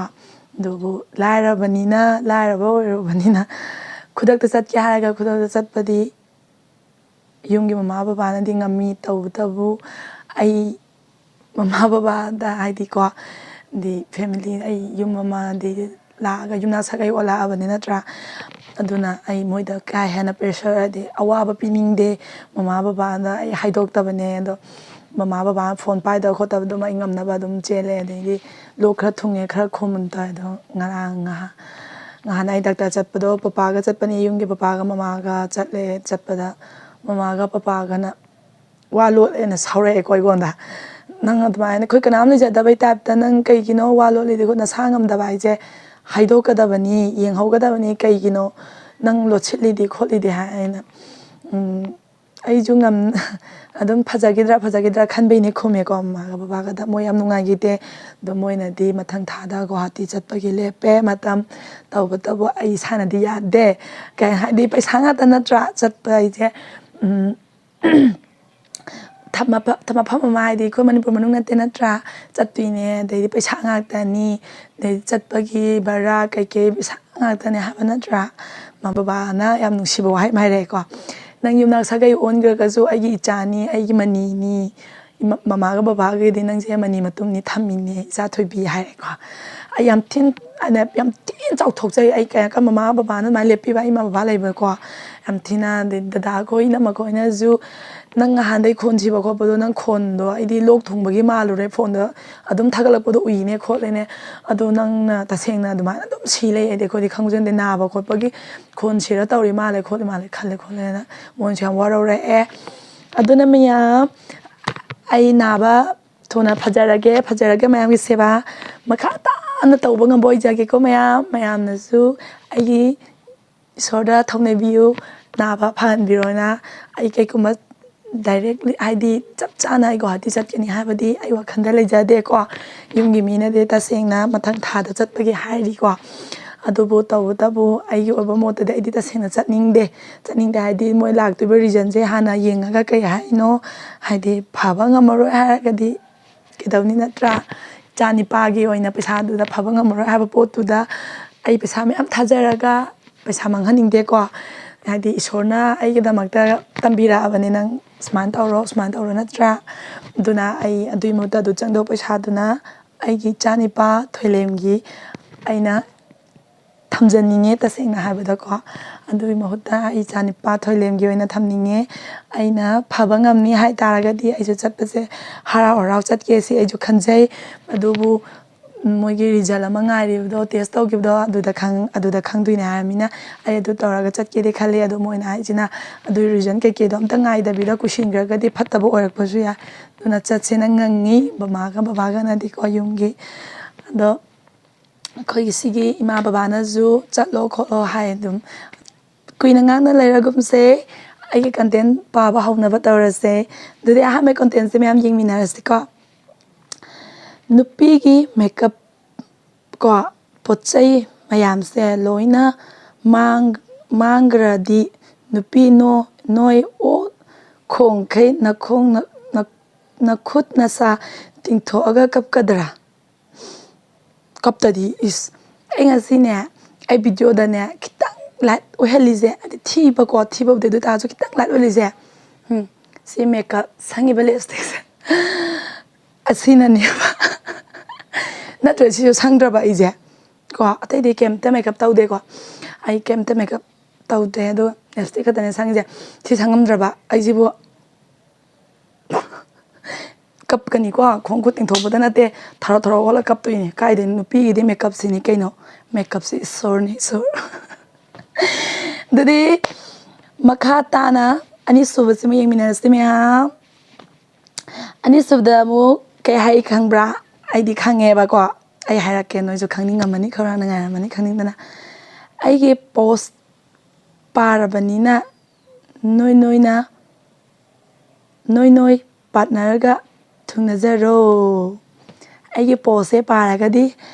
ꯑꯗꯨꯕꯨ ꯂꯥꯏꯔꯕꯅꯤꯅ, ꯂꯥꯏꯔꯕ ꯑꯣꯏꯔꯨꯕꯅꯤꯅ ꯈꯨꯗꯛꯇ ꯆꯠꯀꯦ ꯍꯥꯏꯔꯒ ꯈꯨꯗꯛꯇ ꯆꯠꯄꯗꯤ ꯌꯨꯝꯒꯤ ꯃꯃꯥ ꯕꯕꯥꯅꯗꯤ ꯉꯝꯃꯤ꯫ ꯇꯧꯕꯇꯕꯨ ꯑꯩ ꯃꯃꯥ ꯕꯕꯥꯗ ꯍꯥꯏꯗꯤꯀꯣ, ꯍꯥꯏꯗꯤ ꯐꯦꯃꯤꯂꯤ, ꯑꯩ ꯌꯨꯝ ꯑꯃꯗꯤ ꯂꯥꯛꯑꯒ ꯌꯨꯝꯅꯥꯛ ꯁꯥꯒꯩ ꯑꯣꯜꯂꯛꯑꯕꯅꯤ ꯅꯠꯇ꯭ꯔꯥ? ꯑꯗꯨꯅ ꯑꯩ ꯃꯣꯏꯗ ꯀꯥ ꯍꯦꯟꯅ ꯄ꯭ꯔꯦꯁꯔ ꯍꯥꯏꯗꯤ ꯑꯋꯥꯕ ꯄꯤꯅꯤꯡꯗꯦ꯫ ꯃꯃꯥ ꯕꯕꯥꯗ ꯑꯩ ꯍꯥꯏꯗꯣꯛꯇꯕꯅꯦ꯫ ꯑꯗꯣ ꯃꯃꯥ ꯕꯕꯥ ꯐꯣꯟ ꯄꯥꯏꯗꯕ ꯈꯣꯠꯇꯕ ꯑꯗꯨꯝ ꯑꯩ ꯉꯝꯅꯕ ꯑꯗꯨꯝ ꯆꯦꯜꯂꯦ꯫ ꯑꯗꯩꯗꯤ ꯂꯣꯛ ꯈꯔ ꯊꯨꯡꯉꯦ, ꯈꯔ ꯈꯨꯝ ꯇꯧꯋꯦ꯫ ꯑꯗꯣ ꯉꯔꯥꯡ ꯉꯍꯥꯛ ꯅꯍꯥꯟ ꯑꯩ ꯗꯥꯛꯇꯔ ꯆꯠꯄꯗꯣ ꯄꯄꯥꯒ ꯆꯠꯄꯅꯦ, ꯌꯨꯝꯒꯤ ꯄꯄꯥꯒ ꯃꯃꯥꯒ ꯆꯠꯂꯦ꯫ ꯆꯠꯄꯗ ꯃꯃꯥꯒ ꯄꯄꯥꯒꯅ ꯋꯥ ꯂꯣꯠꯂꯦꯅ ꯁꯥꯎꯔꯛꯑꯦꯀꯣ ꯑꯩꯉꯣꯟꯗ꯫ "ꯅꯪ ꯑꯗꯨꯃꯥꯏꯅ ꯑꯩꯈꯣꯏ ꯀꯅꯥꯝ ꯂꯩꯖꯗꯕꯩ ꯇꯥꯏꯞꯇ ꯅꯪ ꯀꯩꯒꯤꯅꯣ ꯋꯥ ꯂꯣꯠꯂꯤꯗꯤ? ꯅꯁꯥ ꯉꯝꯗꯕ ꯍꯥꯏꯁꯦ ꯍꯥꯏꯗꯣꯛꯀꯗꯕꯅꯤ, ꯌꯦꯡꯍꯧꯒꯗꯕꯅꯤ, ꯀꯩꯒꯤꯅꯣ ꯅꯪ ꯂꯣꯠꯁꯤꯜꯂꯤꯗꯤ ꯈꯣꯠꯂꯤꯗꯤ?" ꯍꯥꯏ꯫ ꯑꯩꯅ, "ꯎꯝ, ꯑꯩꯁꯨ ꯉꯝ-, ꯑꯗꯨꯝ ꯐꯖꯈꯤꯗ꯭ꯔꯥ ꯐꯖꯈꯤꯗ꯭ꯔꯥ ꯈꯟꯕꯩꯅꯦ" ꯈꯨꯝꯃꯦꯀꯣ ꯃꯃꯥꯒ ꯕꯕꯥꯒꯗ꯫ ꯃꯣꯏ ꯌꯥꯝ ꯅꯨꯡꯉꯥꯏꯈꯤꯗꯦ꯫ ꯑꯗꯣ ꯃꯣꯏꯅꯗꯤ ꯃꯊꯪ ꯊꯥꯗ ꯒꯨꯋꯥꯍꯥꯇꯤ ꯆꯠꯄꯒꯤ ꯂꯦꯞꯄꯦ ꯃꯇꯝ꯫ ꯇꯧꯕꯇꯕꯨ ꯑꯩ ꯏꯁꯥꯅꯗꯤ ꯌꯥꯗꯦ꯫ ꯀꯩ ꯍꯥꯏꯗꯤ ꯄꯩꯁꯥ ꯉꯥꯛꯇ ꯅꯠꯇ꯭ꯔꯥ ꯆꯠꯄ ꯍꯥꯏꯁꯦ? ꯎꯝ, ꯊ-, ꯃꯐ-, ꯊ-, ꯃꯐꯝ ꯑꯃ ꯍꯥꯏꯗꯤ ꯑꯩꯈꯣꯏ ꯃꯅꯤꯄꯨꯔ ꯃꯅꯨꯡ ꯅꯠꯇꯦ ꯅꯠꯇ꯭ꯔꯥ? ꯆꯠꯇꯣꯏꯅꯦ, ꯑꯗꯩꯗꯤ ꯄꯩꯁꯥ ꯉꯥꯛꯇꯅꯤ, ꯑꯗꯩ ꯆꯠꯄꯒꯤ ꯚꯔꯥ ꯀꯩꯀꯩ ꯄꯩꯁꯥ ꯉꯥꯛꯇꯅꯦ ꯍꯥꯏꯕ ꯅꯠꯇ꯭ꯔꯥ? ꯃꯃꯥ ꯕꯕꯥꯅ ꯌꯥꯝ ꯅꯨꯡꯁꯤꯕ ꯋꯥꯍꯩ ꯑꯃ ꯍꯥꯏꯔꯛꯑꯦꯀꯣ, "ꯅꯪ ꯌꯨꯝꯅꯥꯛ ꯁꯥꯒꯩ ꯑꯣꯟꯈ꯭ꯔꯒꯁꯨ ꯑꯩꯒꯤ ꯏꯆꯥꯅꯤ, ꯑꯩꯒꯤ ꯃꯅꯤꯅꯤ, ꯏꯃꯥ-, ꯃꯃꯥꯒ ꯕꯕꯥꯒꯤꯗꯤ ꯅꯪꯁꯦ ꯃꯅꯤ ꯃꯇꯨꯡꯅꯤ ꯊꯝꯃꯤꯅꯦ ꯏꯆꯥ ꯊꯣꯏꯕꯤ" ꯍꯥꯏꯔꯦꯀꯣ꯫ ꯑꯩ ꯌꯥꯝ ꯊꯤꯅ, ꯑꯩꯅ ꯌꯥꯝ ꯊꯤꯅ ꯆꯥꯎꯊꯣꯛꯆꯩ꯫ ꯑꯩ ꯀꯌꯥ ꯀ-, ꯃꯃꯥ ꯕꯕꯥꯅ ꯑꯗꯨꯃꯥꯏꯅ ꯂꯦꯞꯄꯤꯕ, ꯑꯩ ꯏꯃꯥ ꯕꯕꯥ ꯂꯩꯕꯀꯣ꯫ ꯌꯥꯝ ꯊꯤꯅ, ꯑꯗꯩ ꯗꯗꯥ ꯈꯣꯏ, ꯏꯅꯝꯃ ꯈꯣꯏꯅꯁꯨ, "ꯅꯪ ꯅꯍꯥꯟꯗꯩ ꯈꯣꯟ ꯁꯤꯕ ꯈꯣꯠꯄꯗꯣ, ꯅꯪ ꯈꯣꯟꯗꯣ ꯑꯩꯗꯤ ꯂꯣꯛ ꯊꯨꯡꯕꯒꯤ ꯃꯥꯜꯂꯨꯔꯦ, ꯐꯣꯟꯗ ꯑꯗꯨꯝ ꯊꯥꯒꯠꯂꯛꯄꯗꯣ ꯎꯏꯅꯦ ꯈꯣꯠꯂꯦꯅꯦ, ꯑꯗꯣ ꯅꯪꯅ ꯇꯁꯦꯡꯅ ꯑꯗꯨꯃꯥꯏꯅ ꯑꯗꯨꯝ ꯁꯤ ꯂꯩ, ꯍꯥꯏꯗꯤ ꯑꯩꯈꯣꯏꯗꯤ ꯈꯪꯖꯟꯗꯦ, ꯅꯥꯕ ꯈꯣꯠꯄꯒꯤ ꯈꯣꯟ ꯁꯤꯔ ꯇꯧꯔꯤ ꯃꯥꯜꯂꯦ ꯈꯣꯠꯂꯤ ꯃꯥꯜꯂꯦ ꯈꯜꯂꯦ ꯈꯣꯠꯂꯦꯅ" ꯃꯣꯏꯅꯁꯨ ꯌꯥꯝ ꯋꯥꯔꯧꯔꯛꯑꯦ꯫ ꯑꯗꯨꯅ ꯃꯌꯥꯝ, ꯑꯩ ꯅꯥꯕ ꯊꯨꯅ ꯐꯖꯔꯒꯦ, ꯐꯖꯔꯒ ꯃꯌꯥꯝꯒꯤ ꯁꯦꯕꯥ ꯃꯈꯥ ꯇꯥꯅ ꯇꯧꯕ ꯉꯝꯕ ꯑꯣꯏꯖꯒꯦꯀꯣ ꯃꯌꯥꯝ꯫ ꯃꯌꯥꯝꯅꯁꯨ ꯑꯩꯒꯤ ꯏꯁꯣꯔꯗ ꯊꯧꯅꯤꯕꯤꯌꯨ, ꯅꯥꯕ ꯐꯍꯟꯕꯤꯔꯣꯅ꯫ ꯑꯩ ꯀꯩꯒꯨꯝꯕ directly, ꯍꯥꯏꯗꯤ ꯆꯞ ꯆꯥꯅ ꯑꯩ ꯒꯨꯋꯥꯍꯥꯇꯤ ꯆꯠꯀꯅꯤ ꯍꯥꯏꯕꯗꯤ ꯑꯩ ꯋꯥꯈꯜꯗ ꯂꯩꯖꯗꯦꯀꯣ꯫ ꯌꯨꯝꯒꯤ ꯃꯤꯅꯗꯤ ꯇꯁꯦꯡꯅ ꯃꯊꯪ ꯊꯥꯗ ꯆꯠꯄꯒꯤ ꯍꯥꯏꯔꯤꯀꯣ꯫ ꯑꯗꯨꯕꯨ ꯇꯧꯕꯇꯕꯨ ꯑꯩꯒꯤ ꯑꯣꯏꯕ ꯃꯣꯠꯇꯗꯤ ꯑꯩꯗꯤ ꯇꯁꯦꯡꯅ ꯆꯠꯅꯤꯡꯗꯦ꯫ ꯆꯠꯅꯤꯡꯗꯦ ꯍꯥꯏꯗꯤ ꯃꯣꯏ ꯂꯥꯛꯇꯣꯏꯕ reasonꯁꯦ ꯍꯥꯟꯅ ꯌꯦꯡꯉꯒ ꯀꯩ ꯍꯥꯏꯅꯣ, ꯍꯥꯏꯗꯤ ꯐꯕ ꯉꯝꯃꯔꯣꯏ ꯍꯥꯏꯔꯒꯗꯤ ꯀꯩꯗꯧꯅꯤ ꯅꯠꯇ꯭ꯔꯥ? ꯏꯆꯥ ꯅꯤꯄꯥꯒꯤ ꯑꯣꯏꯅ ꯄꯩꯁꯥꯗꯨꯗ ꯐꯕ ꯉꯝꯃꯔꯣꯏ ꯍꯥꯏꯕ ꯄꯣꯠꯇꯨꯗ ꯑꯩ ꯄꯩꯁꯥ ꯃꯌꯥꯝ ꯊꯥꯖꯔꯒ ꯄꯩꯁꯥ ꯃꯥꯡꯍꯟꯅꯤꯡꯗꯦꯀꯣ꯫ ꯍꯥꯏꯗꯤ ꯏꯁꯣꯔꯅ ꯑꯩꯒꯤꯗꯃꯛꯇ ꯇꯝꯕꯤꯔꯛꯑꯕꯅꯤ, "ꯅꯪ ꯁꯨꯃꯥꯏꯅ ꯇꯧꯔꯣ, ꯁꯨꯃꯥꯏꯅ ꯇꯧꯔꯣ" ꯅꯠꯇ꯭ꯔꯥ? ꯑꯗꯨꯅ ꯑꯩ ꯑꯗꯨꯒꯤ ꯃꯍꯨꯠꯇ ꯑꯗꯨ ꯆꯪꯗꯧ ꯄꯩꯁꯥꯗꯨꯅ ꯑꯩꯒꯤ ꯏꯆꯥ ꯅꯤꯄꯥ ꯊꯣꯏꯂꯦꯝꯒꯤ ꯑꯩꯅ ꯊꯝꯖꯅꯤꯡꯉꯦ, ꯇꯁꯦꯡꯅ ꯍꯥꯏꯕꯗꯀꯣ꯫ ꯑꯗꯨꯒꯤ ꯃꯍꯨꯠꯇ ꯑꯩ ꯏꯆꯥ ꯅꯤꯄꯥ ꯊꯣꯏꯂꯦꯝꯒꯤ ꯑꯣꯏꯅ ꯊꯝꯅꯤꯡꯉꯦ꯫ ꯑꯩꯅ ꯐꯕ ꯉꯝꯅꯤ ꯍꯥꯏ ꯇꯥꯔꯒꯗꯤ ꯑꯩꯁꯨ ꯆꯠꯄꯁꯦ ꯍꯔꯥꯎ ꯍꯔꯥꯎ ꯆꯠꯀꯦ ꯁꯤ ꯑꯩꯁꯨ ꯈꯟꯖꯩ꯫ ꯑꯗꯨꯕꯨ ꯃꯣꯏꯒꯤ ꯔꯤꯖꯜ ꯑꯃ ꯉꯥꯏꯔꯤꯕꯗꯣ, ꯇꯦꯁ ꯇꯧꯈꯤꯕꯗꯣ, ꯑꯗꯨꯗ ꯈꯪ-, ꯑꯗꯨꯗ ꯈꯪꯗꯣꯏꯅꯦ ꯍꯥꯏꯔꯃꯤꯅ, ꯑꯩ ꯑꯗꯨ ꯇꯧꯔꯒ ꯆꯠꯀꯦꯗꯤ ꯈꯜꯂꯤ꯫ ꯑꯗꯣ ꯃꯣꯏꯅ ꯍꯥꯏꯁꯤꯅ ꯑꯗꯨꯒꯤ ꯔꯤꯖꯜ ꯀꯩꯀꯩꯗꯣ ꯑꯝꯇ ꯉꯥꯏꯗꯕꯤꯗ ꯀꯨꯏꯁꯤꯟꯈ꯭ꯔꯒꯗꯤ ꯐꯠꯇꯕ ꯑꯣꯏꯔꯛꯄꯁꯨ ꯌꯥꯏ꯫ ꯑꯗꯨꯅ ꯆꯠꯁꯦꯅ ꯉꯪꯉꯤ ꯕꯃꯥꯒ ꯕꯕꯥꯒꯅꯗꯤꯀꯣ, ꯌꯨꯝꯒꯤ꯫ ꯑꯗꯣ ꯑꯩꯈꯣꯏꯒꯤ ꯁꯤꯒꯤ ꯏꯃꯥ ꯕꯕꯥꯅꯁꯨ "ꯆꯠꯂꯣ ꯈꯣꯠꯂꯣ" ꯍꯥꯏ꯫ ꯑꯗꯨꯝ ꯀꯨꯏꯅ ꯉꯥꯡꯅ ꯂꯩꯔꯒꯨꯝꯁꯦ, ꯑꯩꯒꯤ ꯀꯟꯇꯦꯟ ꯄꯥꯕ ꯍꯧꯅꯕ ꯇꯧꯔꯁꯦ꯫ ꯑꯗꯨꯗꯤ ꯑꯍꯥꯟꯕ ꯀꯟꯇꯦꯟꯁꯦ ꯃꯌꯥꯝ ꯌꯦꯡꯃꯤꯟꯅꯔꯁꯤꯀꯣ꯫ ꯅꯨꯄꯤꯒꯤ ꯃꯦꯀꯞ ꯀꯣ, ꯄꯣꯠ ꯆꯩ ꯃꯌꯥꯝꯁꯦ ꯂꯣꯏꯅ ꯃꯥꯡ-, ꯃꯥꯡꯈ꯭ꯔꯗꯤ, ꯅꯨꯄꯤ ꯅꯣ-, ꯅꯣꯏ ꯑꯣ ꯈꯣꯡꯈꯩ ꯅꯈꯣꯡ ꯅ-, ꯅ-, ꯅꯈꯨꯠ ꯅꯁꯥ ꯇꯤꯡꯊꯣꯛꯑꯒ ꯀꯞꯀꯗ꯭ꯔꯥ? ꯀꯞꯇꯗꯤ ꯏꯁ꯫ ꯑꯩ ꯉꯁꯤꯅꯦ, ꯑꯩ ꯚꯤꯗꯤꯑꯣꯗꯅꯦ ꯈꯤꯇꯪ ꯂꯥꯏꯠ ꯑꯣꯏꯍꯜꯂꯤꯁꯦ, ꯍꯥꯏꯗꯤ ꯊꯤꯕꯀꯣ, ꯊꯤꯕꯕꯨꯗꯤ ꯑꯗꯨ ꯇꯥꯔꯁꯨ ꯈꯤꯇꯪ ꯂꯥꯏꯠ ꯑꯣꯏꯍꯜꯂꯤꯁꯦ, ꯎꯝ, ꯁꯤ ꯃꯦꯀꯞ ꯁꯪꯉꯤꯕ ꯂꯤꯞꯁꯇꯤꯛꯁꯦ ꯑꯁꯤꯅꯅꯦꯕ꯫ ꯅꯠꯇ꯭ꯔꯗꯤ ꯁꯤꯁꯨ ꯁꯪꯗ꯭ꯔꯕ ꯑꯩꯁꯦ ꯀꯣ, ꯑꯇꯩꯗꯤ ꯀꯩꯝꯇ ꯃꯦꯀꯞ ꯇꯧꯗꯦꯀꯣ, ꯑꯩ ꯀꯩꯝꯇ ꯃꯦꯀꯞ ꯇꯧꯗꯦ, ꯑꯗꯨꯒ ꯂꯤꯞꯁꯇꯤꯛ ꯈꯛꯇꯅꯦ ꯁꯪꯉꯤꯁꯦ꯫ ꯁꯤ ꯁꯪꯉꯝꯗ꯭ꯔꯕ ꯑꯩꯁꯤꯕꯨ ꯀꯞꯀꯅꯤꯀꯣ, ꯈꯣꯡ ꯈꯨꯠ ꯇꯤꯡꯊꯣꯛꯄꯗ ꯅꯠꯇꯦ, ꯊꯔꯣ ꯊꯔꯣ ꯑꯣꯜꯂ ꯀꯞꯇꯣꯏꯅꯦ꯫ ꯀꯥꯏꯗꯩ, ꯅꯨꯄꯤꯒꯤꯗꯤ ꯃꯦꯀꯞꯁꯤꯅꯤ ꯀꯩꯅꯣ, ꯃꯦꯀꯞꯁꯤ ꯏꯁꯣꯔꯅꯤ, ꯏꯁꯣꯔ꯫ ꯑꯗꯨꯗꯤ ꯃꯈꯥ ꯇꯥꯅ ꯑꯅꯤꯁꯨꯕꯁꯤꯃ ꯌꯦꯡꯃꯤꯟꯅꯔꯁꯤ ꯃꯌꯥꯝ꯫ ꯑꯅꯤꯁꯨꯕꯗ ꯑꯃꯨꯛ ꯀꯩ ꯍꯥꯏ ꯈꯪꯕ꯭ꯔꯥ? ꯑꯩꯗꯤ ꯈꯪꯉꯦꯕꯀꯣ, ꯑꯩ ꯍꯥꯏꯔꯛꯀꯦ, ꯅꯣꯏꯁꯨ ꯈꯪꯅꯤꯡꯉꯝꯃꯅꯤ, ꯈꯔ ꯉꯥꯏꯔꯝꯃꯅꯤ ꯈꯪꯅꯤꯡꯗꯅ꯫ "ꯑꯩꯒꯤ ꯄꯣꯁ ꯄꯥꯔꯕꯅꯤꯅ ꯅꯣꯏ ꯅꯣꯏꯅ, ꯅꯣꯏ ꯅꯣꯏ ꯄꯥꯔꯠꯅꯔꯒ ꯊꯨꯡꯅꯖꯔꯣ꯫ ꯑꯩꯒꯤ ꯄꯣꯁꯁꯦ ꯄꯥꯔꯒꯗꯤ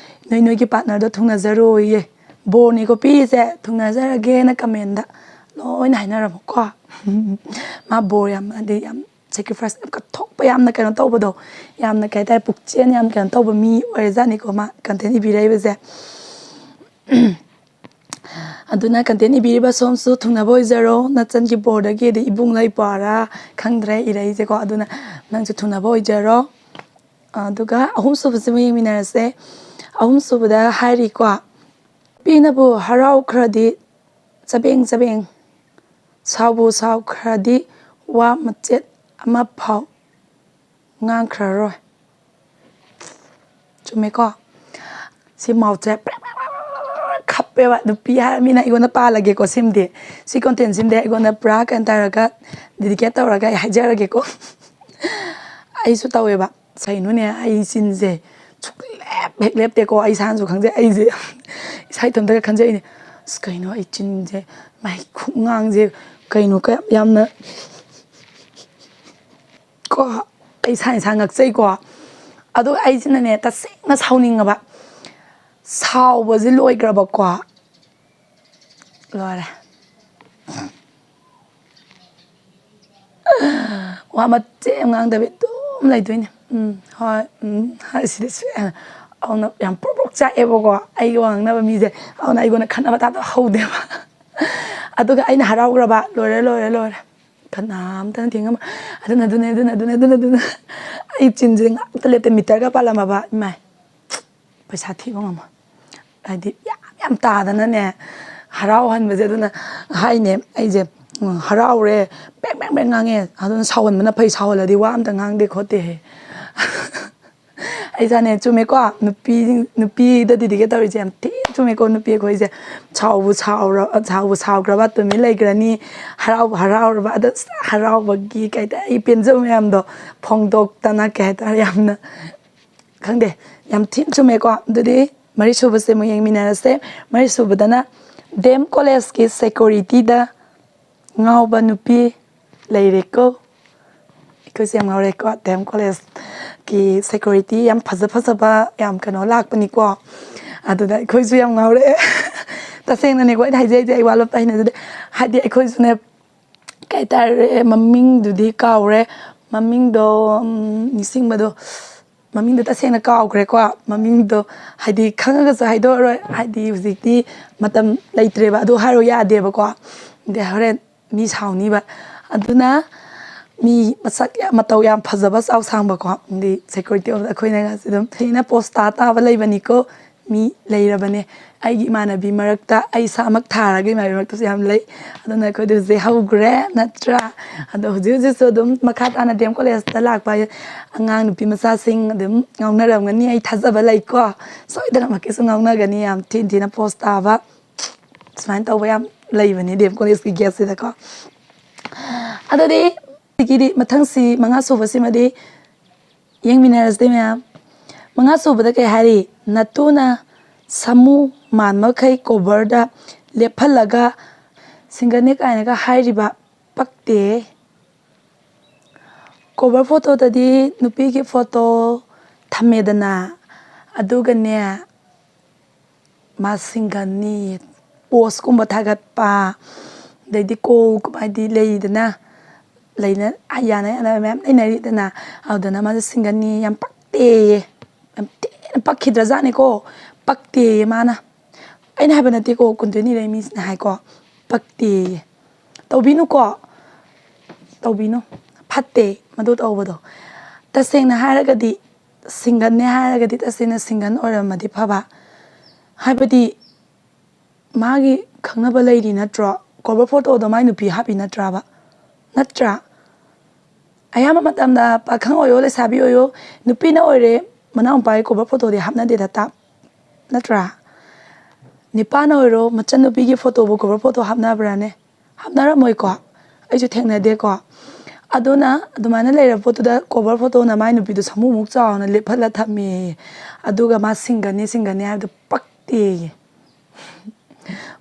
ꯅꯣꯏ ꯅꯣꯏꯒꯤ ꯄꯥꯔꯠꯅꯔꯗꯣ ꯊꯨꯡꯅꯖꯔꯣꯌꯦ꯫ ꯕꯣꯔꯅꯤꯀꯣ ꯄꯤꯔꯤꯁꯦ, ꯊꯨꯡꯅꯖꯔꯒꯦꯅ ꯀꯃꯦꯟꯗ ꯂꯣꯏꯅ ꯍꯥꯏꯅꯔꯝꯃꯨꯀꯣ꯫" ꯃꯥ ꯕꯣꯔ ꯌꯥꯝ, ꯑꯗꯩ ꯌꯥꯝ ꯁꯦꯀ꯭ꯔꯤꯐꯥꯏꯁ ꯌꯥꯝ ꯀꯠꯊꯣꯛꯄ, ꯌꯥꯝꯅ ꯀꯩꯅꯣ ꯇꯧꯕꯗꯣ, ꯌꯥꯝꯅ ꯀꯩ ꯍꯥꯏꯇꯥꯔꯦ, ꯄꯨꯛꯆꯦꯜ ꯌꯥꯝ ꯀꯩꯅꯣ ꯇꯧꯕ ꯃꯤ ꯑꯣꯏꯔꯖꯥꯠꯅꯤꯀꯣ, ꯃꯥ ꯀꯟꯇꯦꯟ ꯏꯕꯤꯔꯛꯏꯕꯁꯦ꯫ ꯑꯗꯨꯅ ꯀꯟꯇꯦꯟ ꯏꯕꯤꯔꯤꯕ ꯁꯣꯝꯁꯨ ꯊꯨꯡꯅꯕ ꯑꯣꯏꯖꯔꯣ, ꯅꯆꯟꯒꯤ ꯕꯣꯔꯗꯒꯤ, ꯑꯗꯩ ꯏꯕꯨꯡꯂ ꯏꯄ꯭ꯋꯥꯔꯥ ꯈꯪꯗ꯭ꯔꯦ ꯏꯔꯛꯏꯁꯦꯀꯣ, ꯑꯗꯨꯅ ꯅꯪꯁꯨ ꯊꯨꯡꯅꯕ ꯑꯣꯏꯖꯔꯣ꯫ ꯑꯗꯨꯒ ꯑꯍꯨꯝꯁꯨꯕꯁꯤꯃ ꯌꯦꯡꯃꯤꯟꯅꯔꯁꯦ꯫ ꯑꯍꯨꯝꯁꯨꯕꯗ ꯍꯥꯏꯔꯤꯀꯣ, "ꯅꯨꯄꯤꯅꯕꯨ ꯍꯔꯥꯎꯈ꯭ꯔꯗꯤ ꯆꯕꯦꯡ ꯆꯕꯦꯡ, ꯁꯥꯎꯕꯨ ꯁꯥꯎꯈ꯭ꯔꯗꯤ ꯋꯥ ꯃꯆꯦꯠ ꯑꯃ ꯐꯥꯎ ꯉꯥꯡꯈ꯭ꯔꯔꯣꯏ꯫" ꯆꯨꯝꯃꯦꯀꯣ? ꯁꯤ ꯃꯥꯎꯠꯁꯦ ꯄ꯭ꯔꯦꯛ ꯄ꯭ꯔꯦꯛ ꯄ꯭ꯔꯦꯛ ꯄ꯭ꯔꯦꯛ ꯈꯞꯄꯦꯕ꯫ ꯅꯨꯄꯤ ꯍꯥꯏꯔ ꯃꯤꯅ ꯑꯩꯉꯣꯟꯗ ꯄꯥꯜꯂꯒꯦꯀꯣ꯫ ꯁꯤꯃꯗꯤ, ꯁꯤ ꯀꯣꯟꯇꯦꯟꯁꯤꯃꯗꯤ ꯑꯩꯉꯣꯟꯗ ꯄꯨꯔꯥ ꯀꯩꯅꯣ ꯇꯧꯔꯒ, ꯗꯤꯗꯤꯀꯦꯠ ꯇꯧꯔꯒ ꯑꯩ ꯍꯥꯏꯖꯔꯒꯦꯀꯣ꯫ ꯑꯩꯁꯨ ꯇꯧꯋꯦꯕ꯫ ꯀꯩꯅꯣꯅꯦ, ꯑꯩ ꯆꯤꯟꯁꯦ ꯁꯨꯛꯂꯦꯞ ꯍꯦꯛ ꯂꯦꯞꯇꯦꯀꯣ꯫ ꯑꯩ ꯏꯁꯥꯅꯁꯨ ꯈꯪꯖꯩ꯫ ꯑꯩꯁꯦ ꯏꯁꯥ ꯏꯊꯟꯇꯒ ꯈꯟꯖꯩꯅꯦ, "ꯑꯁ, ꯀꯩꯅꯣ ꯑꯩ ꯆꯤꯟꯁꯦ ꯃꯥꯏ ꯈꯨꯉꯥꯡꯁꯦ ꯀꯩꯅꯣ ꯀꯌꯥꯝ ꯌꯥꯝꯅ" ꯀꯣ꯫ ꯑꯩ ꯏꯁꯥꯅ ꯏꯁꯥ ꯉꯛꯆꯩꯀꯣ꯫ ꯑꯗꯣ ꯑꯩꯁꯤꯅꯅꯦ, ꯇꯁꯦꯡꯅ ꯁꯥꯎꯅꯤꯡꯉꯕ꯫ ꯁꯥꯎꯕꯁꯦ ꯂꯣꯏꯈ꯭ꯔꯕꯀꯣ꯫ ꯂꯣꯏꯔꯦ꯫ ꯋꯥ ꯃꯆꯦꯠ ꯑꯃ ꯉꯥꯡꯗꯕꯤ ꯑꯗꯨꯝ ꯂꯩꯗꯣꯏꯅꯦ꯫ "ꯎꯝ, ꯍꯣꯏ, ꯎꯝ, ꯍꯣꯏ", ꯁꯤꯗꯁꯨ꯫ ꯑꯗꯨꯅ ꯌꯥꯝ ꯄ꯭ꯔꯣꯛ ꯄ꯭ꯔꯣꯛ ꯆꯥꯛꯑꯦꯕꯀꯣ, ꯑꯩꯒ ꯋꯥ ꯉꯥꯡꯅꯕ ꯃꯤꯁꯦ꯫ ꯑꯗꯨꯅ ꯑꯩꯉꯣꯟꯗ ꯈꯠꯅꯕ ꯇꯥꯕ ꯍꯧꯗꯦꯕ꯫ ꯑꯗꯨꯒ ꯑꯩꯅ ꯍꯔꯥꯎꯈ꯭ꯔꯕ, ꯂꯣꯏꯔꯦ, ꯂꯣꯏꯔꯦ, ꯂꯣꯏꯔꯦ꯫ ꯀꯅꯥꯝꯇꯅ ꯊꯤꯡꯉꯝꯃꯣꯏ꯫ ꯑꯗꯨꯅ, ꯑꯗꯨꯅꯦ, ꯑꯗꯨꯅ, ꯑꯗꯨꯅꯦ, ꯑꯗꯨꯅ, ꯑꯗꯨꯅ꯫ ꯑꯩ ꯆꯤꯟꯁꯦ ꯉꯥꯛꯇ ꯂꯦꯞꯇꯦ, ꯃꯤꯇꯔꯒ ꯄꯥꯜꯂꯝꯃꯕ, ꯏꯃꯥꯏ꯫ ꯄꯩꯁꯥ ꯊꯤꯕ ꯉꯝꯃꯣꯏ꯫ ꯍꯥꯏꯗꯤ ꯌꯥꯝ ꯌꯥꯝ ꯇꯥꯗꯅꯅꯦ, ꯍꯔꯥꯎꯍꯟꯕꯁꯦ꯫ ꯑꯗꯨꯅ ꯍꯥꯏꯅꯦ ꯑꯩꯁꯦ, ꯎꯝ, ꯍꯔꯥꯎꯔꯦ, ꯕꯦꯡ ꯕꯦꯡ ꯕꯦꯡ ꯉꯥꯡꯉꯦ꯫ ꯑꯗꯨꯅ ꯁꯥꯎꯍꯟꯕꯅ ꯐꯩ, ꯁꯥꯎꯍꯜꯂꯗꯤ ꯋꯥ ꯑꯝꯇ ꯉꯥꯡꯗꯦ ꯈꯣꯠꯇꯦ ꯍꯦ꯫ ꯑꯩ ꯏꯁꯥꯅꯦ, ꯆꯨꯝꯃꯦꯀꯣ, ꯅꯨꯄꯤ, ꯅꯨꯄꯤꯗ ꯗꯤꯗꯤꯀꯦꯠ ꯇꯧꯔꯤꯁꯦ ꯌꯥꯝ ꯊꯤ ꯆꯨꯝꯃꯦꯀꯣ꯫ ꯅꯨꯄꯤ ꯑꯩꯈꯣꯏꯁꯦ ꯁꯥꯎꯕꯨ ꯁꯥꯎꯔ-, ꯁꯥꯎꯕꯨ ꯁꯥꯎꯈ꯭ꯔꯕ ꯇꯨꯃꯤꯟ ꯂꯩꯈ꯭ꯔꯅꯤ, ꯍꯔꯥꯎꯕ ꯍꯔꯥꯎꯔꯕ꯫ ꯑꯗ ꯍꯔꯥꯎꯕꯒꯤ ꯀꯩ ꯍꯥꯏꯇꯥꯔꯦ, ꯑꯩ ꯄꯦꯟꯖꯕ ꯃꯌꯥꯝꯗꯣ ꯐꯣꯡꯗꯣꯛꯇꯅ, ꯀꯩ ꯍꯥꯏꯇꯥꯔꯦ, ꯌꯥꯝꯅ ꯈꯪꯗꯦ, ꯌꯥꯝ ꯊꯤꯅ ꯆꯨꯝꯃꯦꯀꯣ꯫ ꯑꯗꯨꯗꯤ ꯃꯔꯤꯁꯨꯕꯁꯦ ꯑꯃꯨꯛ ꯌꯦꯡꯃꯤꯟꯅꯔꯁꯦ꯫ ꯃꯔꯤꯁꯨꯕꯗꯅ ꯗꯤ ꯑꯦꯝ ꯀꯣꯂꯦꯖꯀꯤ ꯁꯦꯀ꯭ꯌꯨꯔꯤꯇꯤꯗ ꯉꯥꯎꯕ ꯅꯨꯄꯤ ꯂꯩꯔꯦꯀꯣ꯫ ꯑꯩꯈꯣꯏꯁꯦ ꯌꯥꯝ ꯉꯥꯎꯔꯦꯀꯣ꯫ ꯗꯤ ꯑꯦꯝ ꯀꯣꯂꯦꯖꯀꯤ ꯁꯦꯀ꯭ꯌꯨꯔꯤꯇꯤ ꯌꯥꯝ ꯐꯖ ꯐꯖꯕ, ꯌꯥꯝ ꯀꯩꯅꯣ ꯂꯥꯛꯄꯅꯤꯀꯣ꯫ ꯑꯗꯨꯗ ꯑꯩꯈꯣꯏꯁꯨ ꯌꯥꯝ ꯉꯥꯎꯔꯛꯑꯦ꯫ ꯇꯁꯦꯡꯅꯅꯦꯀꯣ ꯑꯩꯅ ꯍꯥꯏꯖꯩꯁꯦ, ꯑꯩ ꯋꯥ ꯂꯣꯠꯄ ꯍꯩꯅꯗꯦ꯫ ꯍꯥꯏꯗꯤ ꯑꯩꯈꯣꯏꯁꯨꯅꯦ, ꯀꯩ ꯍꯥꯏꯇꯥꯔꯦ, ꯃꯃꯤꯡꯗꯨꯗꯤ ꯀꯥꯎꯔꯦ꯫ ꯃꯃꯤꯡꯗꯣ, ꯎꯝ, ꯅꯤꯡꯁꯤꯡꯕꯗꯣ, ꯃꯃꯤꯡꯗꯣ ꯇꯁꯦꯡꯅ ꯀꯥꯎꯈ꯭ꯔꯦꯀꯣ꯫ ꯃꯃꯤꯡꯗꯣ ꯍꯥꯏꯗꯤ ꯈꯪꯉꯒꯁꯨ ꯍꯥꯏꯗꯣꯛꯑꯔꯣꯏ, ꯍꯥꯏꯗꯤ ꯍꯧꯖꯤꯛꯇꯤ ꯃꯇꯝ ꯂꯩꯇ꯭ꯔꯦꯕ, ꯑꯗꯨ ꯍꯥꯏꯔꯨ ꯌꯥꯗꯦꯕꯀꯣ꯫ ꯑꯗꯩ ꯍꯣꯔꯦꯟ ꯃꯤ ꯁꯥꯎꯅꯤꯕ꯫ ꯑꯗꯨꯅ ꯃꯤ ꯃꯁꯛ ꯌꯥꯝ, ꯃꯇꯧ ꯌꯥꯝ ꯐꯖꯕ, ꯆꯥꯎ ꯁꯥꯡꯕꯀꯣ, ꯑꯗꯩ ꯁꯦꯀ꯭ꯌꯨꯔꯤꯇꯤ ꯑꯣꯏꯕꯗ ꯑꯩꯈꯣꯏꯅꯒꯁꯦ ꯑꯗꯨꯝ ꯊꯤꯅ ꯄꯣꯁ ꯇꯥ ꯇꯥꯕ ꯂꯩꯕꯅꯤꯀꯣ꯫ ꯃꯤ ꯂꯩꯔꯕꯅꯦ꯫ ꯑꯩꯒꯤ ꯏꯃꯥꯟꯅꯕꯤ ꯃꯔꯛꯇ, ꯑꯩ ꯏꯁꯥꯃꯛ ꯊꯥꯔꯒ ꯏꯃꯥꯟꯅꯕꯤ ꯃꯔꯛꯇꯁꯨ ꯌꯥꯝ ꯂꯩ꯫ ꯑꯗꯨꯅ ꯑꯩꯈꯣꯏꯗꯤ ꯍꯧꯖꯤꯛ ꯍꯧꯈ꯭ꯔꯦ, ꯅꯠꯇ꯭ꯔꯥ? ꯑꯗꯣ ꯍꯧꯖꯤꯛ ꯍꯧꯖꯤꯛꯁꯨ ꯑꯗꯨꯝ ꯃꯈꯥ ꯇꯥꯅ ꯗꯤ ꯑꯦꯝ ꯀꯣꯂꯦꯖꯇ ꯂꯥꯛꯄ ꯑꯉꯥꯡ ꯅꯨꯄꯤ ꯃꯆꯥꯁꯤꯡ ꯑꯗꯨꯝ ꯉꯥꯎꯅꯔꯝꯒꯅꯤ, ꯑꯩ ꯊꯥꯖꯕ ꯂꯩꯀꯣ꯫ ꯁꯣꯏꯗꯅꯃꯛꯀꯤꯁꯨ ꯉꯥꯎꯅꯒꯅꯤ, ꯌꯥꯝ ꯊꯤꯅ ꯊꯤꯅ ꯄꯣꯁ ꯇꯥꯕ ꯁꯨꯃꯥꯏꯅ ꯇꯧꯕ ꯌꯥꯝ ꯂꯩꯕꯅꯤ ꯗꯤ ꯑꯦꯝ ꯀꯣꯂꯦꯖꯀꯤ ꯒꯦꯠꯁꯤꯗꯀꯣ꯫ ꯑꯗꯨꯗꯤ ꯁꯤꯒꯤꯗꯤ ꯃꯊꯪꯁꯤ, ꯃꯉꯥ ꯁꯨꯕꯁꯤꯃꯗꯤ ꯌꯦꯡꯃꯤꯟꯅꯔꯁꯤ ꯃꯌꯥꯝ꯫ ꯃꯉꯥ ꯁꯨꯕꯗ ꯀꯩ ꯍꯥꯏꯔꯤ? "ꯅꯇꯨꯅ ꯁꯥꯃꯨ ꯃꯥꯟ ꯃꯈꯩ ꯀꯣꯕꯔꯗ ꯂꯦꯞꯍꯜꯂꯒ ꯁꯤꯡꯒꯅꯤ" ꯀꯥꯏꯅꯒ ꯍꯥꯏꯔꯤꯕ ꯄꯛꯇꯦ꯫ ꯀꯣꯕꯔ ꯐꯣꯇꯣꯗꯗꯤ ꯅꯨꯄꯤꯒꯤ ꯐꯣꯇꯣ ꯊꯝꯃꯦꯗꯅ, ꯑꯗꯨꯒꯅꯦ, ꯃꯥ ꯁꯤꯡꯒꯅꯤ, ꯄꯣꯁꯀꯨꯝꯕ ꯊꯥꯒꯠꯄ, ꯑꯗꯩꯗꯤ ꯀꯣꯜ, ꯍꯥꯏꯗꯤ ꯂꯩꯗꯅ, ꯂꯩꯅ, ꯌꯥꯅ ꯌꯥꯅꯕ ꯃꯌꯥꯝ ꯂꯩꯅꯔꯤꯗꯅ, ꯑꯗꯨꯗꯅ ꯃꯥꯁꯦ ꯁꯤꯡꯒꯅꯤ, ꯌꯥꯝ ꯄꯛꯇꯦꯌꯦ, ꯌꯥꯝ ꯊꯤꯅ ꯄꯛꯈꯤꯗ꯭ꯔꯖꯥꯠꯅꯤꯀꯣ, ꯄꯛꯇꯦꯌꯦ ꯃꯥꯅ꯫ ꯑꯩꯅ ꯍꯥꯏꯕ ꯅꯠꯇꯦꯀꯣ, ꯀꯨꯟ ꯇ꯭ꯋꯦꯟꯇꯤ ꯂꯩ ꯃꯤꯁꯤꯅ ꯍꯥꯏꯀꯣ, ꯄꯛꯇꯦꯌꯦ꯫ ꯇꯧꯕꯤꯅꯨꯀꯣ, ꯇꯧꯕꯤꯅꯨ, ꯐꯠꯇꯦ ꯃꯗꯨ ꯇꯧꯕꯗꯣ꯫ ꯇꯁꯦꯡꯅ ꯍꯥꯏꯔꯒꯗꯤ, ꯁꯤꯡꯒꯜꯅꯦ ꯍꯥꯏꯔꯒꯗꯤ ꯇꯁꯦꯡꯅ ꯁꯤꯡꯒꯜ ꯑꯣꯏꯔꯝꯃꯗꯤ ꯐꯕ꯫ ꯍꯥꯏꯕꯗꯤ ꯃꯥꯒꯤ ꯈꯪꯅꯕ ꯂꯩꯔꯤ ꯅꯠꯇ꯭ꯔꯣ? ꯀꯣꯕꯔ ꯐꯣꯇꯣꯗꯣ ꯃꯥꯏ ꯅꯨꯄꯤ ꯍꯥꯞꯄꯤ ꯅꯠꯇ꯭ꯔꯕ? ꯅꯠꯇ꯭ꯔꯥ? ꯑꯌꯥꯝꯕ ꯃꯇꯝꯗ ꯄꯥꯈꯪ ꯑꯣꯏꯌꯣ, ꯂꯩꯁꯥꯕꯤ ꯑꯣꯏꯌꯣ, ꯅꯨꯄꯤꯅ ꯑꯣꯏꯔꯦ, ꯃꯅꯥꯎ ꯅꯨꯄꯥꯒꯤ ꯀꯣꯕꯔ ꯐꯣꯇꯣꯗꯤ ꯍꯥꯞꯅꯗꯦꯗ, ꯇꯥꯞ, ꯅꯠꯇ꯭ꯔꯥ? ꯅꯨꯄꯥꯅ ꯑꯣꯏꯔꯣ, ꯃꯆꯟꯅꯨꯄꯤꯒꯤ ꯐꯣꯇꯣꯕꯨ ꯀꯣꯕꯔ ꯐꯣꯇꯣ ꯍꯥꯞꯅꯕ꯭ꯔꯥꯅꯦ? ꯍꯥꯞꯅꯔꯝꯃꯣꯏꯀꯣ, ꯑꯩꯁꯨ ꯊꯦꯡꯅꯗꯦꯀꯣ꯫ ꯑꯗꯨꯅ ꯑꯗꯨꯃꯥꯏꯅ ꯂꯩꯔꯕ ꯄꯣꯠꯇꯨꯗ ꯀꯣꯕꯔ ꯐꯣꯇꯣꯅ ꯃꯥꯏ ꯅꯨꯄꯤꯗꯣ ꯁꯥꯃꯨꯃꯨꯛ ꯆꯥꯎꯅ ꯂꯦꯞꯍꯜꯂ ꯊꯝꯃꯦꯌꯦ, ꯑꯗꯨꯒ ꯃꯥ ꯁꯤꯡꯒꯅꯤ, ꯁꯤꯡꯒꯅꯤ ꯍꯥꯏꯕꯗꯣ ꯄꯛꯇꯦꯌꯦ꯫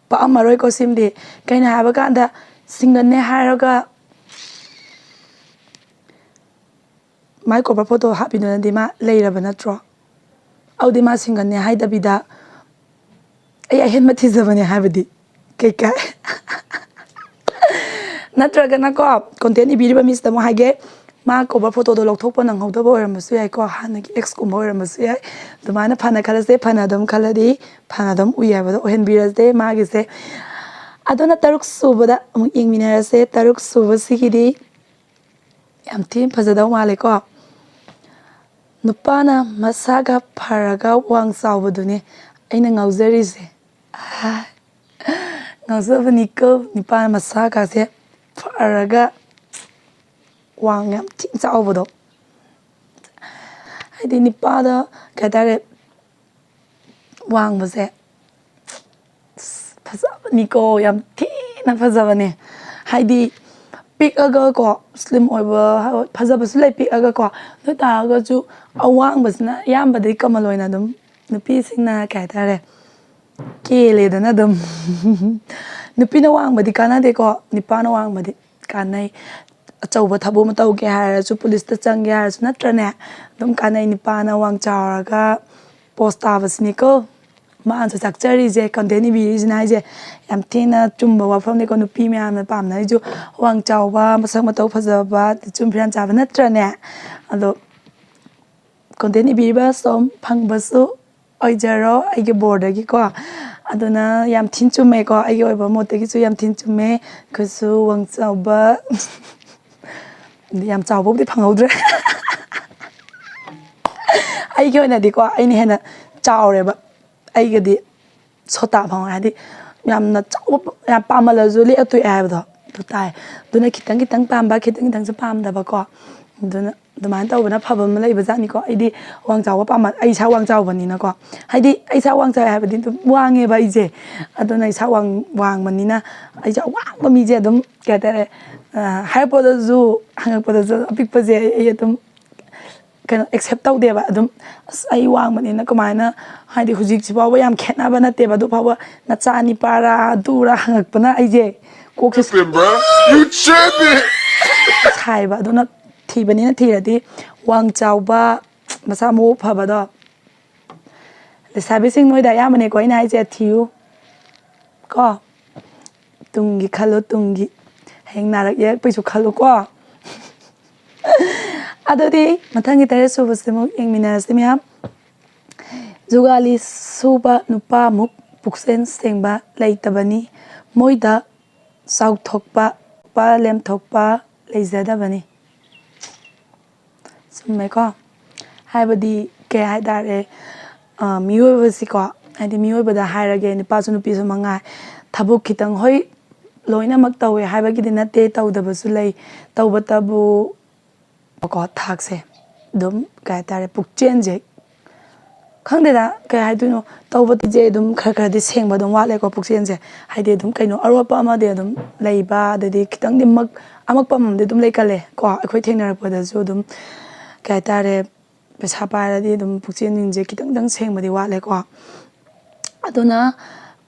ꯄꯛꯑꯝꯃꯔꯣꯏꯀꯣ ꯁꯤꯃꯗꯤ꯫ ꯀꯩꯅꯣ ꯍꯥꯏꯕ ꯀꯥꯟꯗ, ꯁꯤꯡꯒꯜꯅꯦ ꯍꯥꯏꯔꯒ ꯃꯥꯏ ꯀꯣꯕꯔ ꯐꯣꯇꯣ ꯍꯥꯞꯄꯤꯗꯨꯅꯗꯤ ꯃꯥ ꯂꯩꯔꯕ ꯅꯠꯇ꯭ꯔꯣ? ꯑꯗꯨꯗꯤ ꯃꯥ ꯁꯤꯡꯒꯜꯅꯦ ꯍꯥꯏꯗꯕꯤꯗ, "ꯑꯩ ꯑꯍꯦꯟꯕ ꯊꯤꯖꯕꯅꯦ" ꯍꯥꯏꯕꯗꯤ ꯀꯩꯀꯥꯏ? ꯅꯠꯇ꯭ꯔꯒꯅꯀꯣ, ꯀꯣꯟꯇꯦꯟ ꯏꯕꯤꯔꯤꯕ ꯃꯤꯁꯤꯗ ꯑꯃꯨꯛ ꯍꯥꯏꯒꯦ, ꯃꯥ ꯀꯣꯕꯔ ꯐꯣꯇꯣꯗꯣ ꯂꯧꯊꯣꯛꯄ ꯅꯪꯍꯧꯗꯕ ꯑꯣꯏꯔꯝꯕꯁꯨ ꯌꯥꯏꯀꯣ, ꯍꯥꯟꯅꯒꯤ ꯑꯦꯛꯁꯀꯨꯝꯕ ꯑꯣꯏꯔꯝꯕꯁꯨ ꯌꯥꯏ꯫ ꯑꯗꯨꯃꯥꯏꯅ ꯐꯅ ꯈꯜꯂꯁꯦ, ꯐꯅ ꯑꯗꯨꯝ ꯈꯜꯂꯗꯤ, ꯐꯅ ꯑꯗꯨꯝ ꯎꯏ ꯍꯥꯏꯕꯗꯣ ꯑꯣꯏꯍꯟꯕꯤꯔꯁꯦ ꯃꯥꯒꯤꯁꯦ꯫ ꯑꯗꯨꯅ ꯇꯔꯨꯛ ꯁꯨꯕꯗ ꯑꯃꯨꯛ ꯌꯦꯡꯃꯤꯟꯅꯔꯁꯦ꯫ ꯇꯔꯨꯛ ꯁꯨꯕꯁꯤꯒꯤꯗꯤ ꯌꯥꯝ ꯊꯤꯅ ꯐꯖꯗꯧ ꯃꯥꯜꯂꯦꯀꯣ꯫ ꯅꯨꯄꯥꯅ ꯃꯁꯥꯒ ꯐꯔꯒ ꯋꯥꯡ ꯆꯥꯎꯕꯗꯨꯅꯦ ꯑꯩꯅ ꯉꯥꯎꯖꯔꯤꯁꯦ꯫ ꯑꯥ, ꯉꯥꯎꯖꯕꯅꯤꯀꯣ, ꯅꯨꯄꯥ ꯃꯁꯥꯒꯁꯦ ꯐꯔꯒ ꯋꯥꯡ ꯌꯥꯝ ꯊꯤꯅ ꯆꯥꯎꯕꯗꯣ꯫ ꯍꯥꯏꯗꯤ ꯅꯨꯄꯥꯗ ꯀꯩ ꯍꯥꯏꯇꯥꯔꯦ, ꯋꯥꯡꯕꯁꯦ ꯑꯁ, ꯐꯖꯕꯅꯤꯀꯣ, ꯌꯥꯝ ꯊꯤꯅ ꯐꯖꯕꯅꯦ꯫ ꯍꯥꯏꯗꯤ ꯄꯤꯛꯑꯒ ꯀꯣ, ꯁ꯭ꯂꯤꯝ ꯑꯣꯏꯕ, ꯍꯣꯏ, ꯐꯖꯕꯁꯨ ꯂꯩ ꯄꯤꯛꯑꯒ ꯀꯣ, ꯑꯗꯨ ꯑꯣꯏ ꯇꯥꯔꯒꯁꯨ ꯑꯋꯥꯡꯕꯁꯤꯅ ꯑꯌꯥꯝꯕꯗꯤ ꯀꯃꯟ ꯑꯣꯏꯅ ꯑꯗꯨꯝ ꯅꯨꯄꯤꯁꯤꯡꯅ ꯀꯩ ꯍꯥꯏꯇꯥꯔꯦ, ꯀꯦꯜꯂꯦꯗꯅ ꯑꯗꯨꯝ꯫ ꯅꯨꯄꯤꯅ ꯋꯥꯡꯕꯗꯤ ꯀꯥꯟꯅꯗꯦꯀꯣ, ꯅꯨꯄꯥꯅ ꯋꯥꯡꯕꯗꯤ ꯀꯥꯟꯅꯩ꯫ ꯑꯆꯧꯕ ꯊꯕꯛ ꯑꯃ ꯇꯧꯒꯦ ꯍꯥꯏꯔꯁꯨ, ꯄꯨꯂꯤꯁꯇ ꯆꯪꯒꯦ ꯍꯥꯏꯔꯁꯨ, ꯅꯠꯇ꯭ꯔꯅꯦ? ꯑꯗꯨꯝ ꯀꯥꯟꯅꯩ꯫ ꯅꯨꯄꯥꯅ ꯋꯥꯡ ꯆꯥꯎꯔꯒ ꯄꯣꯁ ꯇꯥꯕꯁꯤꯅꯤꯀꯣ ꯃꯥꯅꯁꯨ ꯆꯥꯛꯆꯔꯤꯁꯦ, ꯀꯟꯇꯦꯟ ꯏꯕꯤꯔꯤꯁꯤꯅ ꯍꯥꯏꯁꯦ꯫ ꯌꯥꯝ ꯊꯤꯅ ꯆꯨꯝꯕ ꯋꯥꯐꯝꯅꯤꯀꯣ꯫ ꯅꯨꯄꯤ ꯃꯌꯥꯝꯅ ꯄꯥꯝꯅꯔꯤꯁꯨ ꯋꯥꯡ ꯆꯥꯎꯕ, ꯃꯁꯛ ꯃꯇꯧ ꯐꯖꯕ, ꯆꯨꯝ ꯐꯤꯔꯥꯟ ꯆꯥꯕ, ꯅꯠꯇ꯭ꯔꯅꯦ? ꯑꯗꯣ ꯀꯣꯟꯇꯦꯟ ꯏꯕꯤꯔꯤꯕ ꯁꯣꯝ ꯐꯪꯕꯁꯨ ꯑꯣꯏꯖꯔꯣ ꯑꯩꯒꯤ ꯕꯣꯔꯗꯒꯤꯀꯣ꯫ ꯑꯗꯨꯅ ꯌꯥꯝ ꯊꯤꯅ ꯆꯨꯝꯃꯦꯀꯣ, ꯑꯩꯒꯤ ꯑꯣꯏꯕ ꯃꯣꯠꯇꯒꯤꯁꯨ ꯌꯥꯝ ꯊꯤꯅ ꯆꯨꯝꯃꯦ꯫ ꯑꯩꯈꯣꯏꯁꯨ ꯋꯥꯡ ꯆꯥꯎꯕ, ꯌꯥꯝ ꯆꯥꯎꯕꯕꯨꯗꯤ ꯐꯪꯍꯧꯗ꯭ꯔꯦ꯫ ꯑꯩꯒꯤ ꯑꯣꯏꯅꯗꯤꯀꯣ, ꯑꯩꯅ ꯍꯦꯟꯅ ꯆꯥꯎꯔꯦꯕ꯫ ꯑꯩꯒꯗꯤ ꯁꯣꯇꯥ ꯐꯪꯉꯣꯏ꯫ ꯍꯥꯏꯗꯤ ꯌꯥꯝꯅ ꯆꯥꯎꯕ, ꯌꯥꯝ ꯄꯥꯝꯃꯜꯂꯁꯨ ꯂꯦꯛꯑ ꯇꯣꯛꯑꯦ ꯍꯥꯏꯕꯗꯣ ꯑꯗꯨ ꯇꯥꯏ꯫ ꯑꯗꯨꯅ ꯈꯤꯇꯪ ꯈꯤꯇꯪ ꯄꯥꯝꯕ, ꯈꯤꯇꯪ ꯈꯤꯇꯪꯁꯨ ꯄꯥꯝꯗꯕꯀꯣ꯫ ꯑꯗꯨꯅ ꯑꯗꯨꯃꯥꯏꯅ ꯇꯧꯕꯅ ꯐꯕ ꯑꯃ ꯂꯩꯕꯖꯥꯠꯅꯤꯀꯣ꯫ ꯑꯩꯗꯤ ꯋꯥꯡ ꯆꯥꯎꯕ ꯄꯥꯝꯃ-, ꯑꯩ ꯏꯁꯥ ꯋꯥꯡ ꯆꯥꯎꯕꯅꯤꯅꯀꯣ꯫ ꯍꯥꯏꯗꯤ ꯑꯩ ꯏꯁꯥ ꯋꯥꯡ ꯆꯥꯎꯋꯦ ꯍꯥꯏꯕꯗꯤ ꯑꯗꯨꯝ ꯋꯥꯡꯉꯦꯕ ꯑꯩꯁꯦ꯫ ꯑꯗꯨꯅ ꯏꯁꯥ ꯋꯥꯡ-, ꯋꯥꯡꯕꯅꯤꯅ ꯑꯩꯁꯦ ꯑꯋꯥꯡꯕ ꯃꯤꯁꯦ ꯑꯗꯨꯝ, ꯀꯩ ꯍꯥꯏꯇꯥꯔꯦ, ꯑ, ꯍꯥꯏꯔꯛꯄꯗꯁꯨ, ꯍꯪꯉꯛꯄꯗꯁꯨ ꯑꯄꯤꯛꯄꯁꯦ ꯑꯩ, ꯑꯩ ꯑꯗꯨꯝ ꯀꯩꯅꯣ, ꯑꯦꯛꯁꯦꯞ ꯇꯧꯗꯦꯕ꯫ ꯑꯗꯨꯝ ꯑꯁ, ꯑꯩ ꯋꯥꯡꯕꯅꯤꯅ ꯀꯃꯥꯏꯅ, ꯍꯥꯏꯗꯤ ꯍꯧꯖꯤꯛꯁꯤ ꯐꯥꯎꯕ ꯌꯥꯝ ꯈꯦꯠꯅꯕ ꯅꯠꯇꯦꯕ꯫ ꯑꯗꯨ ꯐꯥꯎꯕ ꯅꯆꯥ ꯅꯤꯄꯥꯔꯥ ꯑꯗꯨꯔꯥ ꯍꯪꯉꯛꯄꯅ ꯑꯩꯁꯦ ꯀꯣꯛꯁꯦ ꯁꯥꯏꯕ꯫ ꯑꯗꯨꯅ ꯊꯤꯕꯅꯤꯅ ꯊꯤꯔꯗꯤ ꯋꯥꯡ ꯆꯥꯎꯕ, ꯃꯁꯥ ꯃꯎ ꯐꯕꯗꯣ꯫ ꯂꯩꯁꯥꯕꯤꯁꯤꯡ, ꯅꯣꯏꯗ ꯑꯌꯥꯝꯕꯅꯦꯀꯣ ꯑꯩꯅ ꯍꯥꯏꯁꯦ, ꯊꯤꯌꯨ ꯀꯣ꯫ ꯇꯨꯡꯒꯤ ꯈꯜꯂꯨ, ꯇꯨꯡꯒꯤ꯫ ꯍꯌꯦꯡ ꯅꯥꯔꯛ ꯌꯦꯛꯂꯛꯄꯩꯁꯨ ꯈꯜꯂꯨꯀꯣ꯫ ꯑꯗꯨꯗꯤ ꯃꯊꯪꯒꯤ ꯇꯔꯦꯠ ꯁꯨꯕꯁꯤꯃꯨꯛ ꯌꯦꯡꯃꯤꯟꯅꯔꯁꯤ ꯃꯌꯥꯝ꯫ ꯖꯨꯒꯥꯂꯤ ꯁꯨꯕ ꯅꯨꯄꯥꯃꯨꯛ ꯄꯨꯛꯆꯦꯜ ꯁꯦꯡꯕ ꯂꯩꯇꯕꯅꯤ꯫ ꯃꯣꯏꯗ ꯆꯥꯎꯊꯣꯛꯄ, ꯂꯦꯝꯊꯣꯛꯄ ꯂꯩꯖꯗꯕꯅꯤ꯫ ꯆꯨꯝꯃꯦꯀꯣ? ꯍꯥꯏꯕꯗꯤ ꯀꯩ ꯍꯥꯏꯇꯥꯔꯦ, ꯑ, ꯃꯤꯑꯣꯏꯕꯁꯤꯀꯣ, ꯍꯥꯏꯗꯤ ꯃꯤꯑꯣꯏꯕꯗ ꯍꯥꯏꯔꯒꯦ, ꯅꯨꯄꯥꯁꯨ ꯅꯨꯄꯤꯁꯨ ꯃꯉꯥꯏ, ꯊꯕꯛ ꯈꯤꯇꯪ, ꯍꯣꯏ, ꯂꯣꯏꯅꯃꯛ ꯇꯧꯋꯦ ꯍꯥꯏꯕꯒꯤꯗꯤ ꯅꯠꯇꯦ, ꯇꯧꯗꯕꯁꯨ ꯂꯩ꯫ ꯇꯧꯕꯇꯕꯨ ꯀꯣ, ꯊꯥꯛꯁꯦ ꯑꯗꯨꯝ ꯀꯩ ꯍꯥꯏꯇꯥꯔꯦ, ꯄꯨꯛꯆꯦꯜꯁꯦ, ꯈꯪꯗꯦꯗ, ꯀꯩ ꯍꯥꯏꯗꯣꯏꯅꯣ, ꯇꯧꯕ ꯇꯤꯁꯦ ꯑꯗꯨꯝ ꯈꯔ ꯈꯔꯗꯤ ꯁꯦꯡꯕ ꯑꯗꯨꯝ ꯋꯥꯠꯂꯦꯀꯣ, ꯄꯨꯛꯆꯦꯜꯁꯦ꯫ ꯍꯥꯏꯗꯤ ꯑꯗꯨꯝ ꯀꯩꯅꯣ, ꯑꯔꯣꯠꯄ ꯑꯃꯗꯤ ꯑꯗꯨꯝ ꯂꯩꯕ, ꯑꯗꯩꯗꯤ ꯈꯤꯇꯪꯗꯤ ꯃꯛ-, ꯑꯃꯛꯄ ꯑꯃꯗꯤ ꯑꯗꯨꯝ ꯂꯩꯀꯜꯂꯦ ꯀꯣ꯫ ꯑꯩꯈꯣꯏ ꯊꯦꯡꯅꯔꯛꯄꯗꯁꯨ ꯑꯗꯨꯝ ꯀꯩ ꯍꯥꯏꯇꯥꯔꯦ, ꯄꯩꯁꯥ ꯄꯥꯏꯔꯗꯤ ꯑꯗꯨꯝ ꯄꯨꯛꯆꯦꯜꯁꯤꯡꯁꯦ ꯈꯤꯇꯪ ꯈꯤꯇꯪ ꯁꯦꯡꯕꯗꯤ ꯋꯥꯠꯂꯦꯀꯣ꯫ ꯑꯗꯨꯅ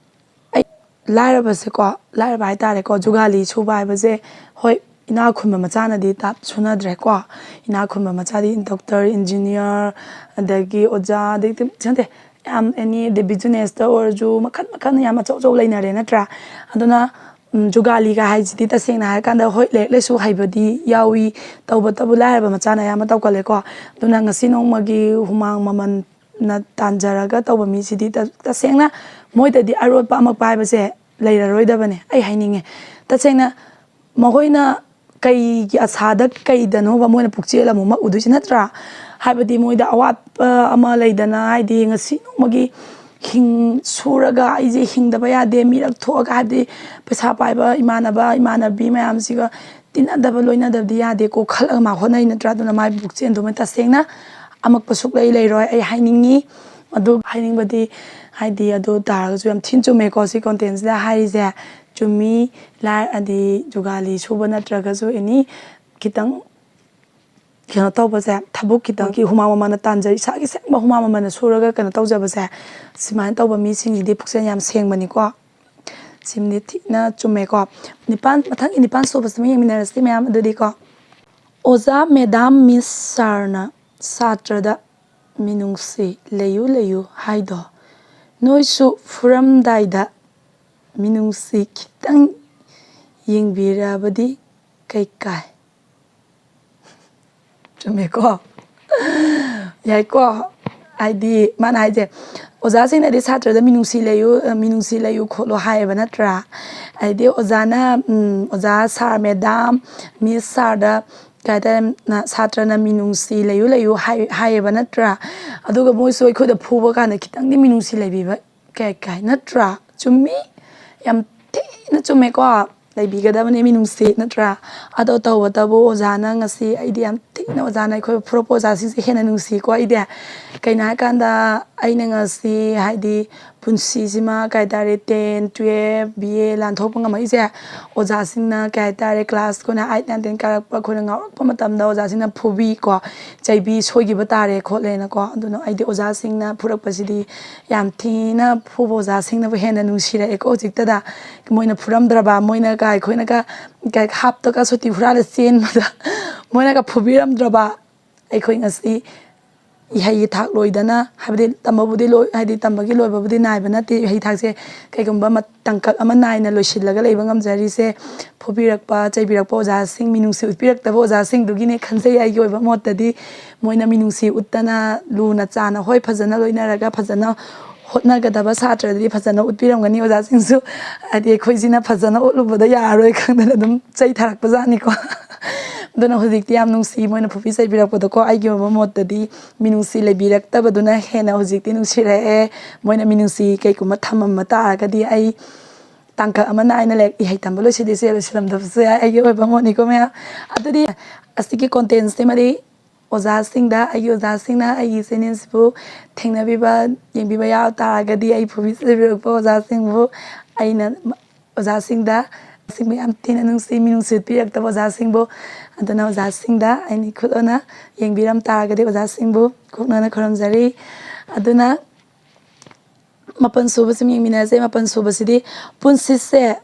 ꯑꯩ, ꯂꯥꯏꯔꯕꯁꯦꯀꯣ, ꯂꯥꯏꯔꯕ ꯍꯥꯏꯇꯥꯔꯦꯀꯣ, ꯖꯨꯒꯥꯂꯤ ꯁꯨꯕ ꯍꯥꯏꯕꯁꯦ, ꯍꯣꯏ, ꯏꯅꯥꯛ ꯈꯨꯟꯕ ꯃꯆꯥꯅꯗꯤ ꯇꯥꯞ ꯁꯨꯅꯗ꯭ꯔꯦꯀꯣ꯫ ꯏꯅꯥꯛ ꯈꯨꯟꯕ ꯃꯆꯥꯗꯤ ꯗꯣꯛꯇꯔ, ꯏꯟꯖꯤꯅꯤꯌꯥꯔ, ꯑꯗꯒꯤ ꯑꯣꯖꯥ, ꯑꯗꯩ ꯈꯪꯗꯦ, ꯌꯥꯝ ꯑꯦꯅꯤ, ꯑꯗꯩ ꯕꯤꯖꯤꯅꯦꯁꯇ ꯑꯣꯏꯔꯁꯨ, ꯃꯈꯜ ꯃꯈꯜ ꯌꯥꯝ ꯑꯆꯧ ꯑꯆꯧ ꯂꯩꯅꯔꯦ, ꯅꯠꯇ꯭ꯔꯥ? ꯑꯗꯨꯅ ꯎꯝ, ꯖꯨꯒꯥꯂꯤꯒ ꯍꯥꯏꯁꯤꯗꯤ ꯇꯁꯦꯡꯅ ꯍꯥꯏꯔꯀꯥꯟꯗ, ꯍꯣꯏ, ꯂꯥꯏꯔꯤꯛ ꯂꯥꯏꯁꯨ ꯍꯩꯕꯗꯤ ꯌꯥꯎꯏ, ꯇꯧꯕꯇꯕꯨ ꯂꯥꯏꯔꯕ ꯃꯆꯥꯅ ꯑꯌꯥꯝꯕ ꯇꯧꯒꯜꯂꯦꯀꯣ꯫ ꯑꯗꯨꯅ ꯉꯁꯤ ꯅꯣꯡꯃꯒꯤ ꯍꯨꯃꯥꯡ ꯃꯃꯜꯅ ꯇꯥꯟꯖꯔꯒ ꯇꯧꯕ ꯃꯤꯁꯤꯗꯤ ꯇ-, ꯇꯁꯦꯡꯅ ꯃꯣꯏꯗꯗꯤ ꯑꯔꯣꯠꯄ ꯑꯃꯛꯄ ꯍꯥꯏꯕꯁꯦ ꯂꯩꯔꯔꯣꯏꯗꯕꯅꯦ, ꯑꯩ ꯍꯥꯏꯅꯤꯡꯉꯦ꯫ ꯇꯁꯦꯡꯅ ꯃꯈꯣꯏꯅ ꯀꯩꯒꯤ ꯑꯁꯥꯗ, ꯀꯩꯗꯅꯣꯕ ꯃꯣꯏꯅ ꯄꯨꯛꯆꯦꯜ ꯑꯃꯨꯛ ꯃꯛꯎꯗꯣꯏꯁꯦ, ꯅꯠꯇ꯭ꯔꯥ? ꯍꯥꯏꯕꯗꯤ ꯃꯣꯏꯗ ꯑꯋꯥꯠꯄ ꯑꯃ ꯂꯩꯗꯅ, ꯍꯥꯏꯗꯤ ꯉꯁꯤ ꯅꯣꯡꯃꯒꯤ ꯍꯤꯡ ꯁꯨꯔꯒ ꯑꯩꯁꯦ ꯍꯤꯡꯗꯕ ꯌꯥꯗꯦ, ꯃꯤꯔꯛ ꯊꯣꯛꯑꯒ, ꯍꯥꯏꯕꯗꯤ ꯄꯩꯁꯥ ꯄꯥꯏꯕ ꯏꯃꯥꯟꯅꯕ, ꯏꯃꯥꯟꯅꯕꯤ ꯃꯌꯥꯝꯁꯤꯒ ꯇꯤꯟꯅꯗꯕ, ꯂꯣꯏꯅꯗꯕꯗꯤ ꯌꯥꯗꯦꯀꯣ ꯈꯜꯂꯒ ꯃꯥ ꯍꯣꯠꯅꯩ, ꯅꯠꯇ꯭ꯔꯥ? ꯑꯗꯨꯅ ꯃꯥꯏ ꯄꯨꯛꯆꯦꯜꯗꯨꯃ ꯇꯁꯦꯡꯅ ꯑꯃꯛꯄ ꯁꯨꯛꯂꯩ ꯂꯩꯔꯣꯏ, ꯑꯩ ꯍꯥꯏꯅꯤꯡꯉꯤ꯫ ꯑꯗꯨ ꯍꯥꯏꯅꯤꯡꯕꯗꯤ, ꯍꯥꯏꯗꯤ, ꯑꯗꯨ ꯇꯥꯔꯒꯁꯨ ꯌꯥꯝ ꯊꯤꯅ ꯆꯨꯝꯃꯦꯀꯣ ꯁꯤ ꯀꯣꯟꯇꯦꯟꯁꯤꯗ ꯍꯥꯏꯔꯤꯁꯦ꯫ ꯆꯨꯝꯃꯤ, ꯂꯥꯏ-, ꯍꯥꯏꯗꯤ ꯖꯨꯒꯥꯂꯤ ꯁꯨꯕ ꯅꯠꯇ꯭ꯔꯒꯁꯨ ꯑꯦꯅꯤ ꯈꯤꯇꯪ ꯀꯩꯅꯣ ꯇꯧꯕꯁꯦ, ꯊꯕꯛ ꯈꯤꯇꯪꯒꯤ ꯍꯨꯃꯥꯡ ꯃꯃꯜꯅ ꯇꯥꯟꯖ-, ꯏꯁꯥꯒꯤ ꯑꯁꯦꯡꯕ ꯍꯨꯃꯥꯡ ꯃꯃꯜꯅ ꯁꯨꯔꯒ ꯀꯩꯅꯣ ꯇꯧꯖꯕꯁꯦ, ꯁꯨꯃꯥꯏꯅ ꯇꯧꯕ ꯃꯤꯁꯤꯡꯁꯤꯗꯤ ꯄꯨꯛꯆꯦꯜ ꯌꯥꯝ ꯁꯦꯡꯕꯅꯤꯀꯣ꯫ ꯁꯤꯃꯗꯤ ꯊꯤꯅ ꯆꯨꯝꯃꯦꯀꯣ꯫ ꯅꯤꯄꯥꯟ, ꯃꯊꯪꯒꯤ ꯅꯤꯄꯥꯟ ꯁꯨꯕꯁꯤꯃ ꯌꯦꯡꯃꯤꯟꯅꯔꯁꯤ ꯃꯌꯥꯝ꯫ ꯑꯗꯨꯗꯤꯀꯣ, ꯑꯣꯖꯥ, ꯃꯦꯗꯥꯝ, ꯃꯤꯁ, ꯁꯥꯔꯅ ꯁꯥꯇ꯭ꯔꯗ "ꯃꯤꯅꯨꯡꯁꯤ ꯂꯩꯌꯨ, ꯂꯩꯌꯨ" ꯍꯥꯏꯗꯣ, ꯅꯣꯏꯁꯨ ꯐꯨꯔꯝꯗꯥꯏꯗ ꯃꯤꯅꯨꯡꯁꯤ ꯈꯤꯇꯪ ꯌꯦꯡꯕꯤꯔꯕꯗꯤ ꯀꯩ ꯀꯥꯏ? ꯆꯨꯝꯃꯦꯀꯣ? ꯌꯥꯏꯀꯣ? ꯍꯥꯏꯗꯤ ꯃꯥꯅ ꯍꯥꯏꯁꯦ, ꯑꯣꯖꯥꯁꯤꯡꯅꯗꯤ ꯁꯥꯇ꯭ꯔꯗ "ꯃꯤꯅꯨꯡꯁꯤ ꯂꯩꯌꯨ, ꯑ, ꯃꯤꯅꯨꯡꯁꯤ ꯂꯩꯌꯨ ꯈꯣꯠꯂꯨ" ꯍꯥꯏꯌꯦꯕ, ꯅꯠꯇ꯭ꯔꯥ? ꯍꯥꯏꯗꯤ ꯑꯣꯖꯥꯅ, ꯎꯝ, ꯑꯣꯖꯥ, ꯁꯥꯔ, ꯃꯦꯗꯥꯝ, ꯃꯤꯁ, ꯁꯥꯔꯗ ꯀꯩ ꯍꯥꯏꯇꯥꯔꯦ, ꯅ-, ꯁꯥꯇ꯭ꯔꯅ "ꯃꯤꯅꯨꯡꯁꯤ ꯂꯩꯌꯨ, ꯂꯩꯌꯨ" ꯍꯥꯏ-, ꯍꯥꯏꯌꯦꯕ, ꯅꯠꯇ꯭ꯔꯥ? ꯑꯗꯨꯒ ꯃꯣꯏꯁꯨ ꯑꯩꯈꯣꯏꯗ ꯐꯨꯕ ꯀꯥꯟꯗ ꯈꯤꯇꯪꯗꯤ ꯃꯤꯅꯨꯡꯁꯤ ꯂꯩꯕꯤꯕ ꯀꯩ ꯀꯥꯏ, ꯅꯠꯇ꯭ꯔꯥ? ꯆꯨꯝꯃꯤ꯫ ꯌꯥꯝ ꯊꯤꯅ ꯆꯨꯝꯃꯦꯀꯣ꯫ ꯂꯩꯕꯤꯒꯗꯕꯅꯦ ꯃꯤꯅꯨꯡꯁꯤ, ꯅꯠꯇ꯭ꯔꯥ? ꯑꯗꯣ ꯇꯧꯕꯇꯕꯨ ꯑꯣꯖꯥꯅ ꯉꯁꯤ, ꯑꯩꯗꯤ ꯌꯥꯝ ꯊꯤꯅ ꯑꯣꯖꯥꯅ ꯑꯩꯈꯣꯏ ꯐꯨꯔꯛꯄ ꯑꯣꯖꯥꯁꯤꯡꯁꯦ ꯍꯦꯟꯅ ꯅꯨꯡꯁꯤꯀꯣ ꯑꯩꯗꯤ꯫ ꯀꯩꯅꯣ ꯍꯥꯏꯀꯥꯟꯗ, ꯑꯩꯅ ꯉꯁꯤ, ꯍꯥꯏꯗꯤ, ꯄꯨꯟꯁꯤꯁꯤꯃ ꯀꯩ ꯍꯥꯏꯇꯥꯔꯦ, ten, twelve, B A ꯂꯥꯟꯊꯣꯛꯄ ꯉꯝꯃꯛꯏꯁꯦ ꯑꯣꯖꯥꯁꯤꯡꯅ, ꯀꯩ ꯍꯥꯏꯇꯥꯔꯦ, class ꯑꯩꯈꯣꯏꯅ eight, nine, ten ꯀꯥꯔꯛꯄ ꯑꯩꯈꯣꯏꯅ ꯉꯥꯎꯔꯛꯄ ꯃꯇꯝꯗ ꯑꯣꯖꯥꯁꯤꯡꯅ ꯐꯨꯕꯤꯀꯣ, ꯆꯩꯕꯤ, "ꯁꯣꯏꯈꯤꯕ ꯇꯥꯔꯦ" ꯈꯣꯠꯂꯦꯅꯀꯣ꯫ ꯑꯗꯨꯅ ꯑꯩꯗꯤ ꯑꯣꯖꯥꯁꯤꯡꯅ ꯐꯨꯔꯛꯄꯁꯤꯗꯤ ꯌꯥꯝ ꯊꯤꯅ ꯐꯨꯕ ꯑꯣꯖꯥꯁꯤꯡꯅꯕꯨ ꯍꯦꯟꯅ ꯅꯨꯡꯁꯤꯔꯛꯑꯦꯀꯣ ꯍꯧꯖꯤꯛꯇꯗ꯫ ꯃꯣꯏꯅ ꯐꯨꯔꯝꯗ꯭ꯔꯕ, ꯃꯣꯏꯅꯒ ꯑꯩꯈꯣꯏꯅꯒ ꯀ-, ꯍꯥꯞꯇꯒ ꯁꯨꯇꯤ ꯍꯨꯔꯥꯜꯂ ꯆꯦꯟꯕꯗ ꯃꯣꯏꯅꯒ ꯐꯨꯕꯤꯔꯝꯗ꯭ꯔꯕ, ꯑꯩꯈꯣꯏ ꯉꯁꯤ ꯏꯍꯩꯒꯤ ꯊꯥꯛ ꯂꯣꯏꯗꯅ, ꯍꯥꯏꯕꯗꯤ ꯇꯝꯕꯕꯨꯗꯤ ꯂꯣꯏ, ꯍꯥꯏꯗꯤ ꯇꯝꯕꯒꯤ ꯂꯣꯏꯕꯕꯨꯗꯤ ꯅꯥꯏꯕ ꯅꯠꯇꯦ, ꯏꯍꯩ ꯊꯥꯛꯁꯦ ꯀꯩꯒꯨꯝꯕ ꯃ-, ꯇꯥꯡꯀꯛ ꯑꯃ ꯅꯥꯏꯅ ꯂꯣꯏꯁꯤꯜꯂꯒ ꯂꯩꯕ ꯉꯝꯖꯔꯤꯁꯦ꯫ ꯐꯨꯕꯤꯔꯛꯄ, ꯆꯩꯕꯤꯔꯛꯄ ꯑꯣꯖꯥꯁꯤꯡ, ꯃꯤꯅꯨꯡꯁꯤ ꯎꯠꯄꯤꯔꯛꯇꯕ ꯑꯣꯖꯥꯁꯤꯡꯗꯨꯒꯤꯅꯦ ꯈꯟꯖꯩ ꯑꯩꯒꯤ ꯑꯣꯏꯕ ꯃꯣꯠꯇꯗꯤ꯫ ꯃꯣꯏꯅ ꯃꯤꯅꯨꯡꯁꯤ ꯎꯠꯇꯅ, ꯂꯨꯅ ꯆꯥꯅ, ꯍꯣꯏ, ꯐꯖꯅ ꯂꯣꯏꯅꯔꯒ ꯐꯖꯅ ꯍꯣꯠꯅꯒꯗꯕ ꯁꯥꯇ꯭ꯔꯗꯗꯤ ꯐꯖꯅ ꯎꯠꯄꯤꯔꯝꯒꯅꯤ ꯑꯣꯖꯥꯁꯤꯡꯁꯨ꯫ ꯍꯥꯏꯗꯤ ꯑꯩꯈꯣꯏꯁꯤꯅ ꯐꯖꯅ ꯎꯠꯂꯨꯕꯗ ꯌꯥꯔꯔꯣꯏ ꯈꯪꯗꯅ ꯑꯗꯨꯝ ꯆꯩ ꯊꯥꯔꯛꯄꯖꯥꯠꯅꯤꯀꯣ꯫ ꯑꯗꯨꯅ ꯍꯧꯖꯤꯛꯇꯤ ꯌꯥꯝ ꯅꯨꯡꯁꯤ ꯃꯣꯏꯅ ꯐꯨꯕꯤ ꯆꯩꯕꯤꯔꯛꯄꯗꯣꯀꯣ꯫ ꯑꯩꯒꯤ ꯑꯣꯏꯕ ꯃꯣꯠꯇꯗꯤ ꯃꯤꯅꯨꯡꯁꯤ ꯂꯩꯕꯤꯔꯛꯇꯕꯗꯨꯅ ꯍꯦꯟꯅ ꯍꯧꯖꯤꯛꯇꯤ ꯅꯨꯡꯁꯤꯔꯛꯑꯦ꯫ ꯃꯣꯏꯅ ꯃꯤꯅꯨꯡꯁꯤ ꯀꯩꯒꯨꯝꯕ ꯊꯝꯃꯝꯕ ꯇꯥꯔꯒꯗꯤ ꯑꯩ ꯇꯥꯡꯀꯛ ꯑꯃ ꯅꯥꯏꯅ ꯂꯥꯏꯔꯤꯛ ꯏꯍꯩ ꯇꯝꯕ ꯂꯣꯏꯁꯤꯜꯂꯤꯁꯦ, ꯂꯣꯏꯁꯤꯜꯂꯝꯗꯕꯁꯨ ꯌꯥꯏ, ꯑꯩꯒꯤ ꯑꯣꯏꯕ ꯃꯣꯠꯅꯤꯀꯣ ꯃꯌꯥꯝ꯫ ꯑꯗꯨꯗꯤ ꯑꯁꯤꯒꯤ contentꯁꯤꯃꯗꯤ ꯑꯣꯖꯥꯁꯤꯡꯗ, ꯑꯩꯒꯤ ꯑꯣꯖꯥꯁꯤꯡꯅ ꯑꯩꯒꯤ channelꯁꯤꯕꯨ ꯊꯦꯡꯅꯕꯤꯕ, ꯌꯦꯡꯕꯤꯕ ꯌꯥꯎ ꯇꯥꯔꯒꯗꯤ, ꯑꯩ ꯐꯨꯕꯤ ꯆꯩꯕꯤꯔꯛꯄ ꯑꯣꯖꯥꯁꯤꯡꯕꯨ ꯑꯩꯅ, ꯑꯣꯖꯥꯁꯤꯡꯗ, ꯑꯣꯖꯥꯁꯤꯡꯕꯨ ꯌꯥꯝ ꯊꯤꯅ ꯅꯨꯡꯁꯤ, ꯃꯤꯅꯨꯡꯁꯤ ꯎꯠꯄꯤꯔꯛꯇꯕ ꯑꯣꯖꯥꯁꯤꯡꯕꯨ, ꯑꯗꯨꯅ ꯑꯣꯖꯥꯁꯤꯡꯗ ꯑꯩꯅ ꯏꯈꯨꯠ ꯑꯣꯟꯅ ꯌꯦꯡꯕꯤꯔꯝ ꯇꯥꯔꯒꯗꯤ ꯑꯣꯖꯥꯁꯤꯡꯕꯨ ꯀꯣꯛꯅꯅ ꯈꯨꯔꯨꯝꯖꯔꯤ꯫ ꯑꯗꯨꯅ ꯃꯥꯄꯟ ꯁꯨꯕꯁꯤꯃ ꯌꯦꯡꯃꯤꯟꯅꯁꯦ꯫ ꯃꯥꯄꯟ ꯁꯨꯕꯁꯤꯗꯤ ꯄꯨꯟꯁꯤꯁꯦ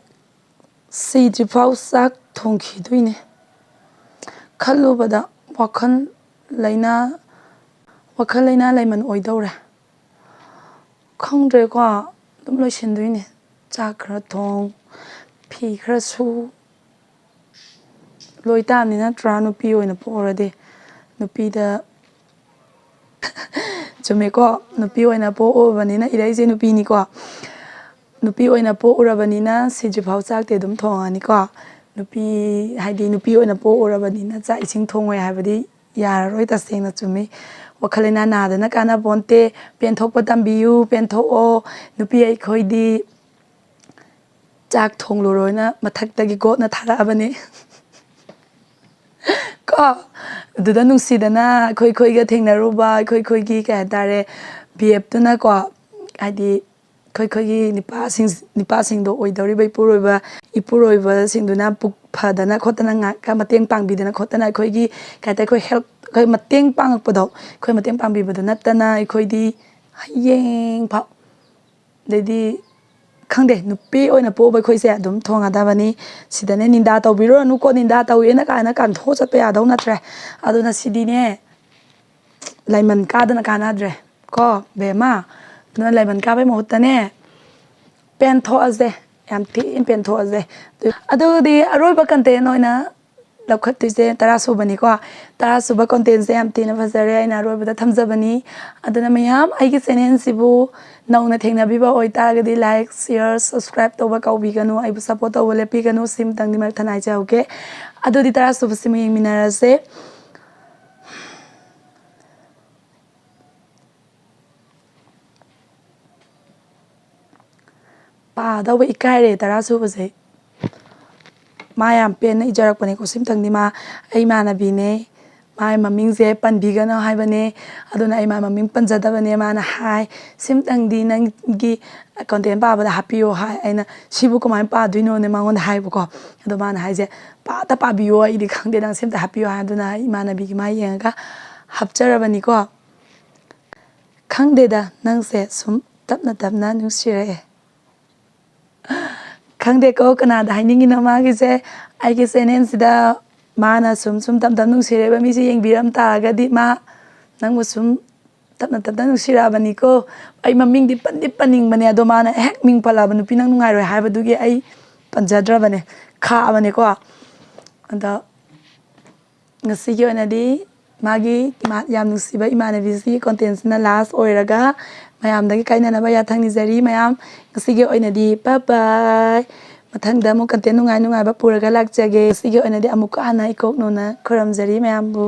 ꯁꯤꯗ꯭ꯔꯤꯐꯥꯎ ꯆꯥꯛ ꯊꯣꯡꯈꯤꯗꯣꯏꯅꯦ ꯈꯜꯂꯨꯕꯗ ꯋꯥꯈꯜ ꯂꯩꯅꯥ, ꯋꯥꯈꯜ ꯂꯩꯅꯥ ꯂꯩꯃꯟ ꯑꯣꯏꯗꯧꯔꯦ꯫ ꯈꯪꯗ꯭ꯔꯦꯀꯣ, ꯑꯗꯨꯝ ꯂꯣꯏꯁꯤꯟꯗꯣꯏꯅꯦ꯫ ꯆꯥꯛ ꯈꯔ ꯊꯣꯡ, ꯐꯤ ꯈꯔ ꯁꯨ, ꯂꯣꯏ ꯇꯥꯕꯅꯤ ꯅꯠꯇ꯭ꯔꯥ? ꯅꯨꯄꯤ ꯑꯣꯏꯅ ꯄꯣꯛꯎꯔꯗꯤ ꯅꯨꯄꯤꯗ, ꯆꯨꯝꯃꯦꯀꯣ, ꯅꯨꯄꯤ ꯑꯣꯏꯅ ꯄꯣꯛꯎꯕꯅꯤꯅ, ꯏꯔꯩꯁꯦ ꯅꯨꯄꯤꯅꯤꯀꯣ꯫ ꯅꯨꯄꯤ ꯑꯣꯏꯅ ꯄꯣꯛꯎꯔꯕꯅꯤꯅ ꯁꯤꯗ꯭ꯔꯤꯐꯥꯎ ꯆꯥꯛꯇꯤ ꯑꯗꯨꯝ ꯊꯣꯡꯉꯅꯤꯀꯣ꯫ ꯅꯨꯄꯤ, ꯍꯥꯏꯗꯤ ꯅꯨꯄꯤ ꯑꯣꯏꯅ ꯄꯣꯛꯎꯔꯕꯅꯤꯅ ꯆꯥꯛ ꯏꯁꯤꯡ ꯊꯣꯡꯉꯣꯏ ꯍꯥꯏꯕꯗꯤ ꯌꯥꯔꯔꯣꯏ꯫ ꯇꯁꯦꯡꯅ ꯆꯨꯝꯃꯤ꯫ ꯋꯥꯈꯜ ꯂꯩꯅꯥ ꯅꯥꯗꯅ ꯀꯥꯟꯅꯄꯣꯟꯇꯦ꯫ ꯄꯦꯟꯊꯣꯛꯄ ꯇꯝꯕꯤꯌꯨ, ꯄꯦꯟꯊꯣꯛꯑꯣ꯫ ꯅꯨꯄꯤ ꯑꯩꯈꯣꯏꯗꯤ ꯆꯥꯛ ꯊꯣꯡꯂꯨꯔꯣꯅ ꯃꯊꯛꯇꯒꯤ ꯒꯣꯠꯅ ꯊꯥꯔꯛꯑꯕꯅꯤ꯫ ꯀꯣ, ꯑꯗꯨꯗ ꯅꯨꯡꯁꯤꯗꯅ ꯑꯩꯈꯣꯏ ꯑꯩꯈꯣꯏꯒ ꯊꯦꯡꯅꯔꯨꯕ ꯑꯩꯈꯣꯏ ꯑꯩꯈꯣꯏꯒꯤ, ꯀꯩ ꯍꯥꯏꯇꯥꯔꯦ, ꯕꯤ ꯑꯦꯐꯇꯨꯅꯀꯣ, ꯍꯥꯏꯗꯤ ꯑꯩꯈꯣꯏ ꯑꯩꯈꯣꯏꯒꯤ ꯅꯨꯄꯥꯁꯤꯡ, ꯅꯨꯄꯥꯁꯤꯡꯗꯣ ꯑꯣꯏꯗꯧꯔꯤꯕ ꯏꯄꯨꯔꯣꯏꯕ, ꯏꯄꯨꯔꯣꯏꯕꯁꯤꯡꯗꯨꯅ ꯄꯨꯛ ꯐꯗꯅ ꯈꯣꯠꯇꯅ ꯉꯥꯛꯀ ꯃꯇꯦꯡ ꯄꯥꯡꯕꯤꯗꯅ ꯈꯣꯠꯇꯅ ꯑꯩꯈꯣꯏꯒꯤ, ꯀꯩ ꯍꯥꯏꯇꯥꯔꯦ, ꯑꯩꯈꯣꯏ ꯍꯦꯜꯞ, ꯑꯩꯈꯣꯏ ꯃꯇꯦꯡ ꯄꯥꯡꯉꯛꯄꯗꯣ, ꯑꯩꯈꯣꯏ ꯃꯇꯦꯡ ꯄꯥꯡꯕꯤꯕꯗꯨ ꯅꯠꯇꯅ ꯑꯩꯈꯣꯏꯗꯤ ꯍꯌꯦꯡ ꯐꯥꯎ ꯑꯗꯩꯗꯤ ꯈꯪꯗꯦ, ꯅꯨꯄꯤ ꯑꯣꯏꯅ ꯄꯣꯛꯎꯕ ꯑꯩꯈꯣꯏꯁꯦ ꯑꯗꯨꯝ ꯊꯣꯡꯒꯗꯕꯅꯤ꯫ ꯁꯤꯗꯅꯦ ꯅꯤꯟꯗꯥ ꯇꯧꯕꯤꯔꯨꯔꯅꯨꯀꯣ, ꯅꯤꯟꯗꯥ ꯇꯧꯋꯦꯅ ꯀꯥꯏꯅ ꯀꯥꯟꯊꯣꯛꯑ ꯆꯠꯄ ꯌꯥꯗꯧ ꯅꯠꯇ꯭ꯔꯦ꯫ ꯑꯗꯨꯅ ꯁꯤꯗꯤꯅꯦ, ꯂꯥꯏꯃꯟ ꯀꯥꯗꯅ ꯀꯥꯟꯅꯗ꯭ꯔꯦ ꯀꯣ ꯕꯦꯝꯃ꯫ ꯑꯗꯨꯅ ꯂꯥꯏꯃꯟ ꯀꯥꯕꯩ ꯃꯍꯨꯠꯇꯅꯦ, ꯄꯦꯟꯊꯣꯛꯑꯁꯦ, ꯌꯥꯝ ꯊꯤꯅ ꯄꯦꯟꯊꯣꯛꯑꯁꯦ꯫ ꯑꯗꯨꯗꯤ ꯑꯔꯣꯏꯕ ꯀꯟꯇꯦꯟ ꯑꯣꯏꯅ ꯂꯧꯈꯠꯇꯣꯏꯁꯦ ꯇꯔꯥ ꯁꯨꯕꯅꯤꯀꯣ꯫ ꯇꯔꯥ ꯁꯨꯕ ꯀꯣꯟꯇꯦꯟꯁꯦ ꯌꯥꯝ ꯊꯤꯅ ꯐꯖꯔꯦ, ꯑꯩꯅ ꯑꯔꯣꯏꯕꯗ ꯊꯝꯖꯕꯅꯤ꯫ ꯑꯗꯨꯅ ꯃꯌꯥꯝ ꯑꯩꯒꯤ ꯆꯦꯅꯦꯜꯁꯤꯕꯨ ꯅꯧꯅ ꯊꯦꯡꯅꯕꯤꯕ ꯑꯣꯏꯇꯥꯔꯒꯗꯤ ꯂꯥꯏꯛ, ꯁꯤꯌꯔ, ꯁꯕꯁꯀ꯭ꯔꯥꯏꯞ ꯇꯧꯕ ꯀꯥꯎꯕꯤꯒꯅꯨ, ꯑꯩꯕꯨ ꯁꯞꯄꯣꯔꯠ ꯇꯧꯕ ꯂꯦꯞꯄꯤꯒꯅꯨ꯫ ꯁꯤꯝꯇꯪꯗꯤ ꯃꯔꯛ ꯊꯠꯅ ꯍꯥꯏꯖꯍꯧꯒꯦ꯫ ꯑꯗꯨꯗꯤ ꯇꯔꯥ ꯁꯨꯕꯁꯤꯃ ꯌꯦꯡꯃꯤꯟꯅꯔꯁꯦ꯫ ꯄꯥꯗꯧꯕ ꯏꯀꯥꯏꯔꯦ ꯇꯔꯥ ꯁꯨꯕꯁꯦ꯫ ꯃꯥ ꯌꯥꯝ ꯄꯦꯟꯅ ꯏꯖꯔꯛꯄꯅꯦꯀꯣ꯫ ꯁꯤꯝꯇꯪꯗꯤ ꯃꯥ ꯑꯩ ꯏꯃꯥꯟꯅꯕꯤꯅꯦ, ꯃꯥꯒꯤ ꯃꯃꯤꯡꯁꯦ ꯄꯟꯕꯤꯒꯅꯨ ꯍꯥꯏꯕꯅꯦ꯫ ꯑꯗꯨꯅ ꯑꯩ ꯃꯥ ꯃꯃꯤꯡ ꯄꯟꯖꯗꯕꯅꯦ꯫ ꯃꯥꯅ ꯍꯥꯏ, "ꯁꯤꯝꯇꯪꯗꯤ ꯅꯪꯒꯤ ꯀꯣꯟꯇꯦꯟ ꯄꯥꯕꯗ ꯍꯥꯞꯄꯤꯌꯣ" ꯍꯥꯏ꯫ ꯑꯩꯅ, "ꯁꯤꯕꯨ ꯀꯃꯥꯏꯅ ꯄꯥꯗꯣꯏꯅꯣꯅꯦ?" ꯃꯉꯣꯟꯗ ꯍꯥꯏꯕꯀꯣ꯫ ꯑꯗꯣ ꯃꯥꯅ ꯍꯥꯏꯁꯦ, "ꯄꯥꯗ ꯄꯥꯕꯤꯌꯣ, ꯑꯩꯗꯤ ꯈꯪꯗꯦ, ꯅꯪ ꯁꯤꯝꯇ ꯍꯥꯞꯄꯤꯌꯣ" ꯍꯥꯏ꯫ ꯑꯗꯨꯅ ꯑꯩ ꯏꯃꯥꯟꯅꯕꯤꯒꯤ ꯃꯥ ꯌꯦꯡꯉꯒ ꯍꯥꯞꯆꯔꯕꯅꯤꯀꯣ꯫ ꯈꯪꯗꯦꯗ, ꯅꯪꯁꯦ ꯁꯨꯝ ꯇꯞꯅ ꯇꯞꯅ ꯅꯨꯡꯁꯤꯔꯛꯑꯦ꯫ ꯈꯪꯗꯦꯀꯣ, ꯀꯅꯥꯗ ꯍꯥꯏꯅꯤꯡꯉꯤꯅꯣ ꯃꯥꯒꯤꯁꯦ꯫ ꯑꯩꯒꯤ ꯆꯦꯅꯦꯜꯁꯤꯗ ꯃꯥꯅ ꯁꯨꯝ ꯁꯨꯝ ꯇꯞ ꯇꯞ ꯅꯨꯡꯁꯤꯔꯛꯏꯕ ꯃꯤꯁꯦ ꯌꯦꯡꯕꯤꯔꯝ ꯇꯥꯔꯒꯗꯤ ꯃꯥ ꯅꯪꯕꯨ ꯁꯨꯝ ꯇꯞꯅ ꯇꯞꯅ ꯅꯨꯡꯁꯤꯔꯛꯑꯕꯅꯤꯀꯣ꯫ ꯑꯩ ꯃꯃꯤꯡꯗꯤ ꯄꯟꯗꯤ ꯄꯟꯅꯤꯡꯕꯅꯦ, ꯑꯗꯣ ꯃꯥꯅ ꯍꯦꯛ ꯃꯤꯡ ꯄꯜꯂꯛꯑꯕ ꯅꯨꯄꯤ ꯅꯪ ꯅꯨꯡꯉꯥꯏꯔꯣꯏ ꯍꯥꯏꯕꯗꯨꯒꯤ ꯑꯩ ꯄꯟꯖꯗ꯭ꯔꯕꯅꯦ, ꯈꯥꯛꯑꯕꯅꯦꯀꯣ꯫ ꯑꯗꯣ ꯉꯁꯤꯒꯤ ꯑꯣꯏꯅꯗꯤ ꯃꯥꯒꯤ ꯏꯃꯥ-, ꯌꯥꯝ ꯅꯨꯡꯁꯤꯕ ꯏꯃꯥꯟꯅꯕꯤꯁꯤꯒꯤ ꯀꯣꯟꯇꯦꯟꯁꯤꯅ ꯂꯥꯁ ꯑꯣꯏꯔꯒ ꯃꯌꯥꯝꯗꯒꯤ ꯀꯥꯏꯅꯅꯕ ꯌꯥꯊꯪ ꯅꯤꯖꯔꯤ꯫ ꯃꯌꯥꯝ, ꯉꯁꯤꯒꯤ ꯑꯣꯏꯅꯗꯤ bye bye꯫ ꯃꯊꯪꯗ ꯑꯃꯨꯛ content ꯅꯨꯡꯉꯥꯏ ꯅꯨꯡꯉꯥꯏꯕ ꯄꯨꯔꯒ ꯂꯥꯛꯆꯒꯦ꯫ ꯁꯤꯒꯤ ꯑꯣꯏꯅꯗꯤ ꯑꯃꯨꯛꯀ ꯍꯟꯅ ꯏꯀꯣꯛ ꯅꯣꯟꯅ ꯈꯨꯔꯨꯝꯖꯔꯤ ꯃꯌꯥꯝꯕꯨ꯫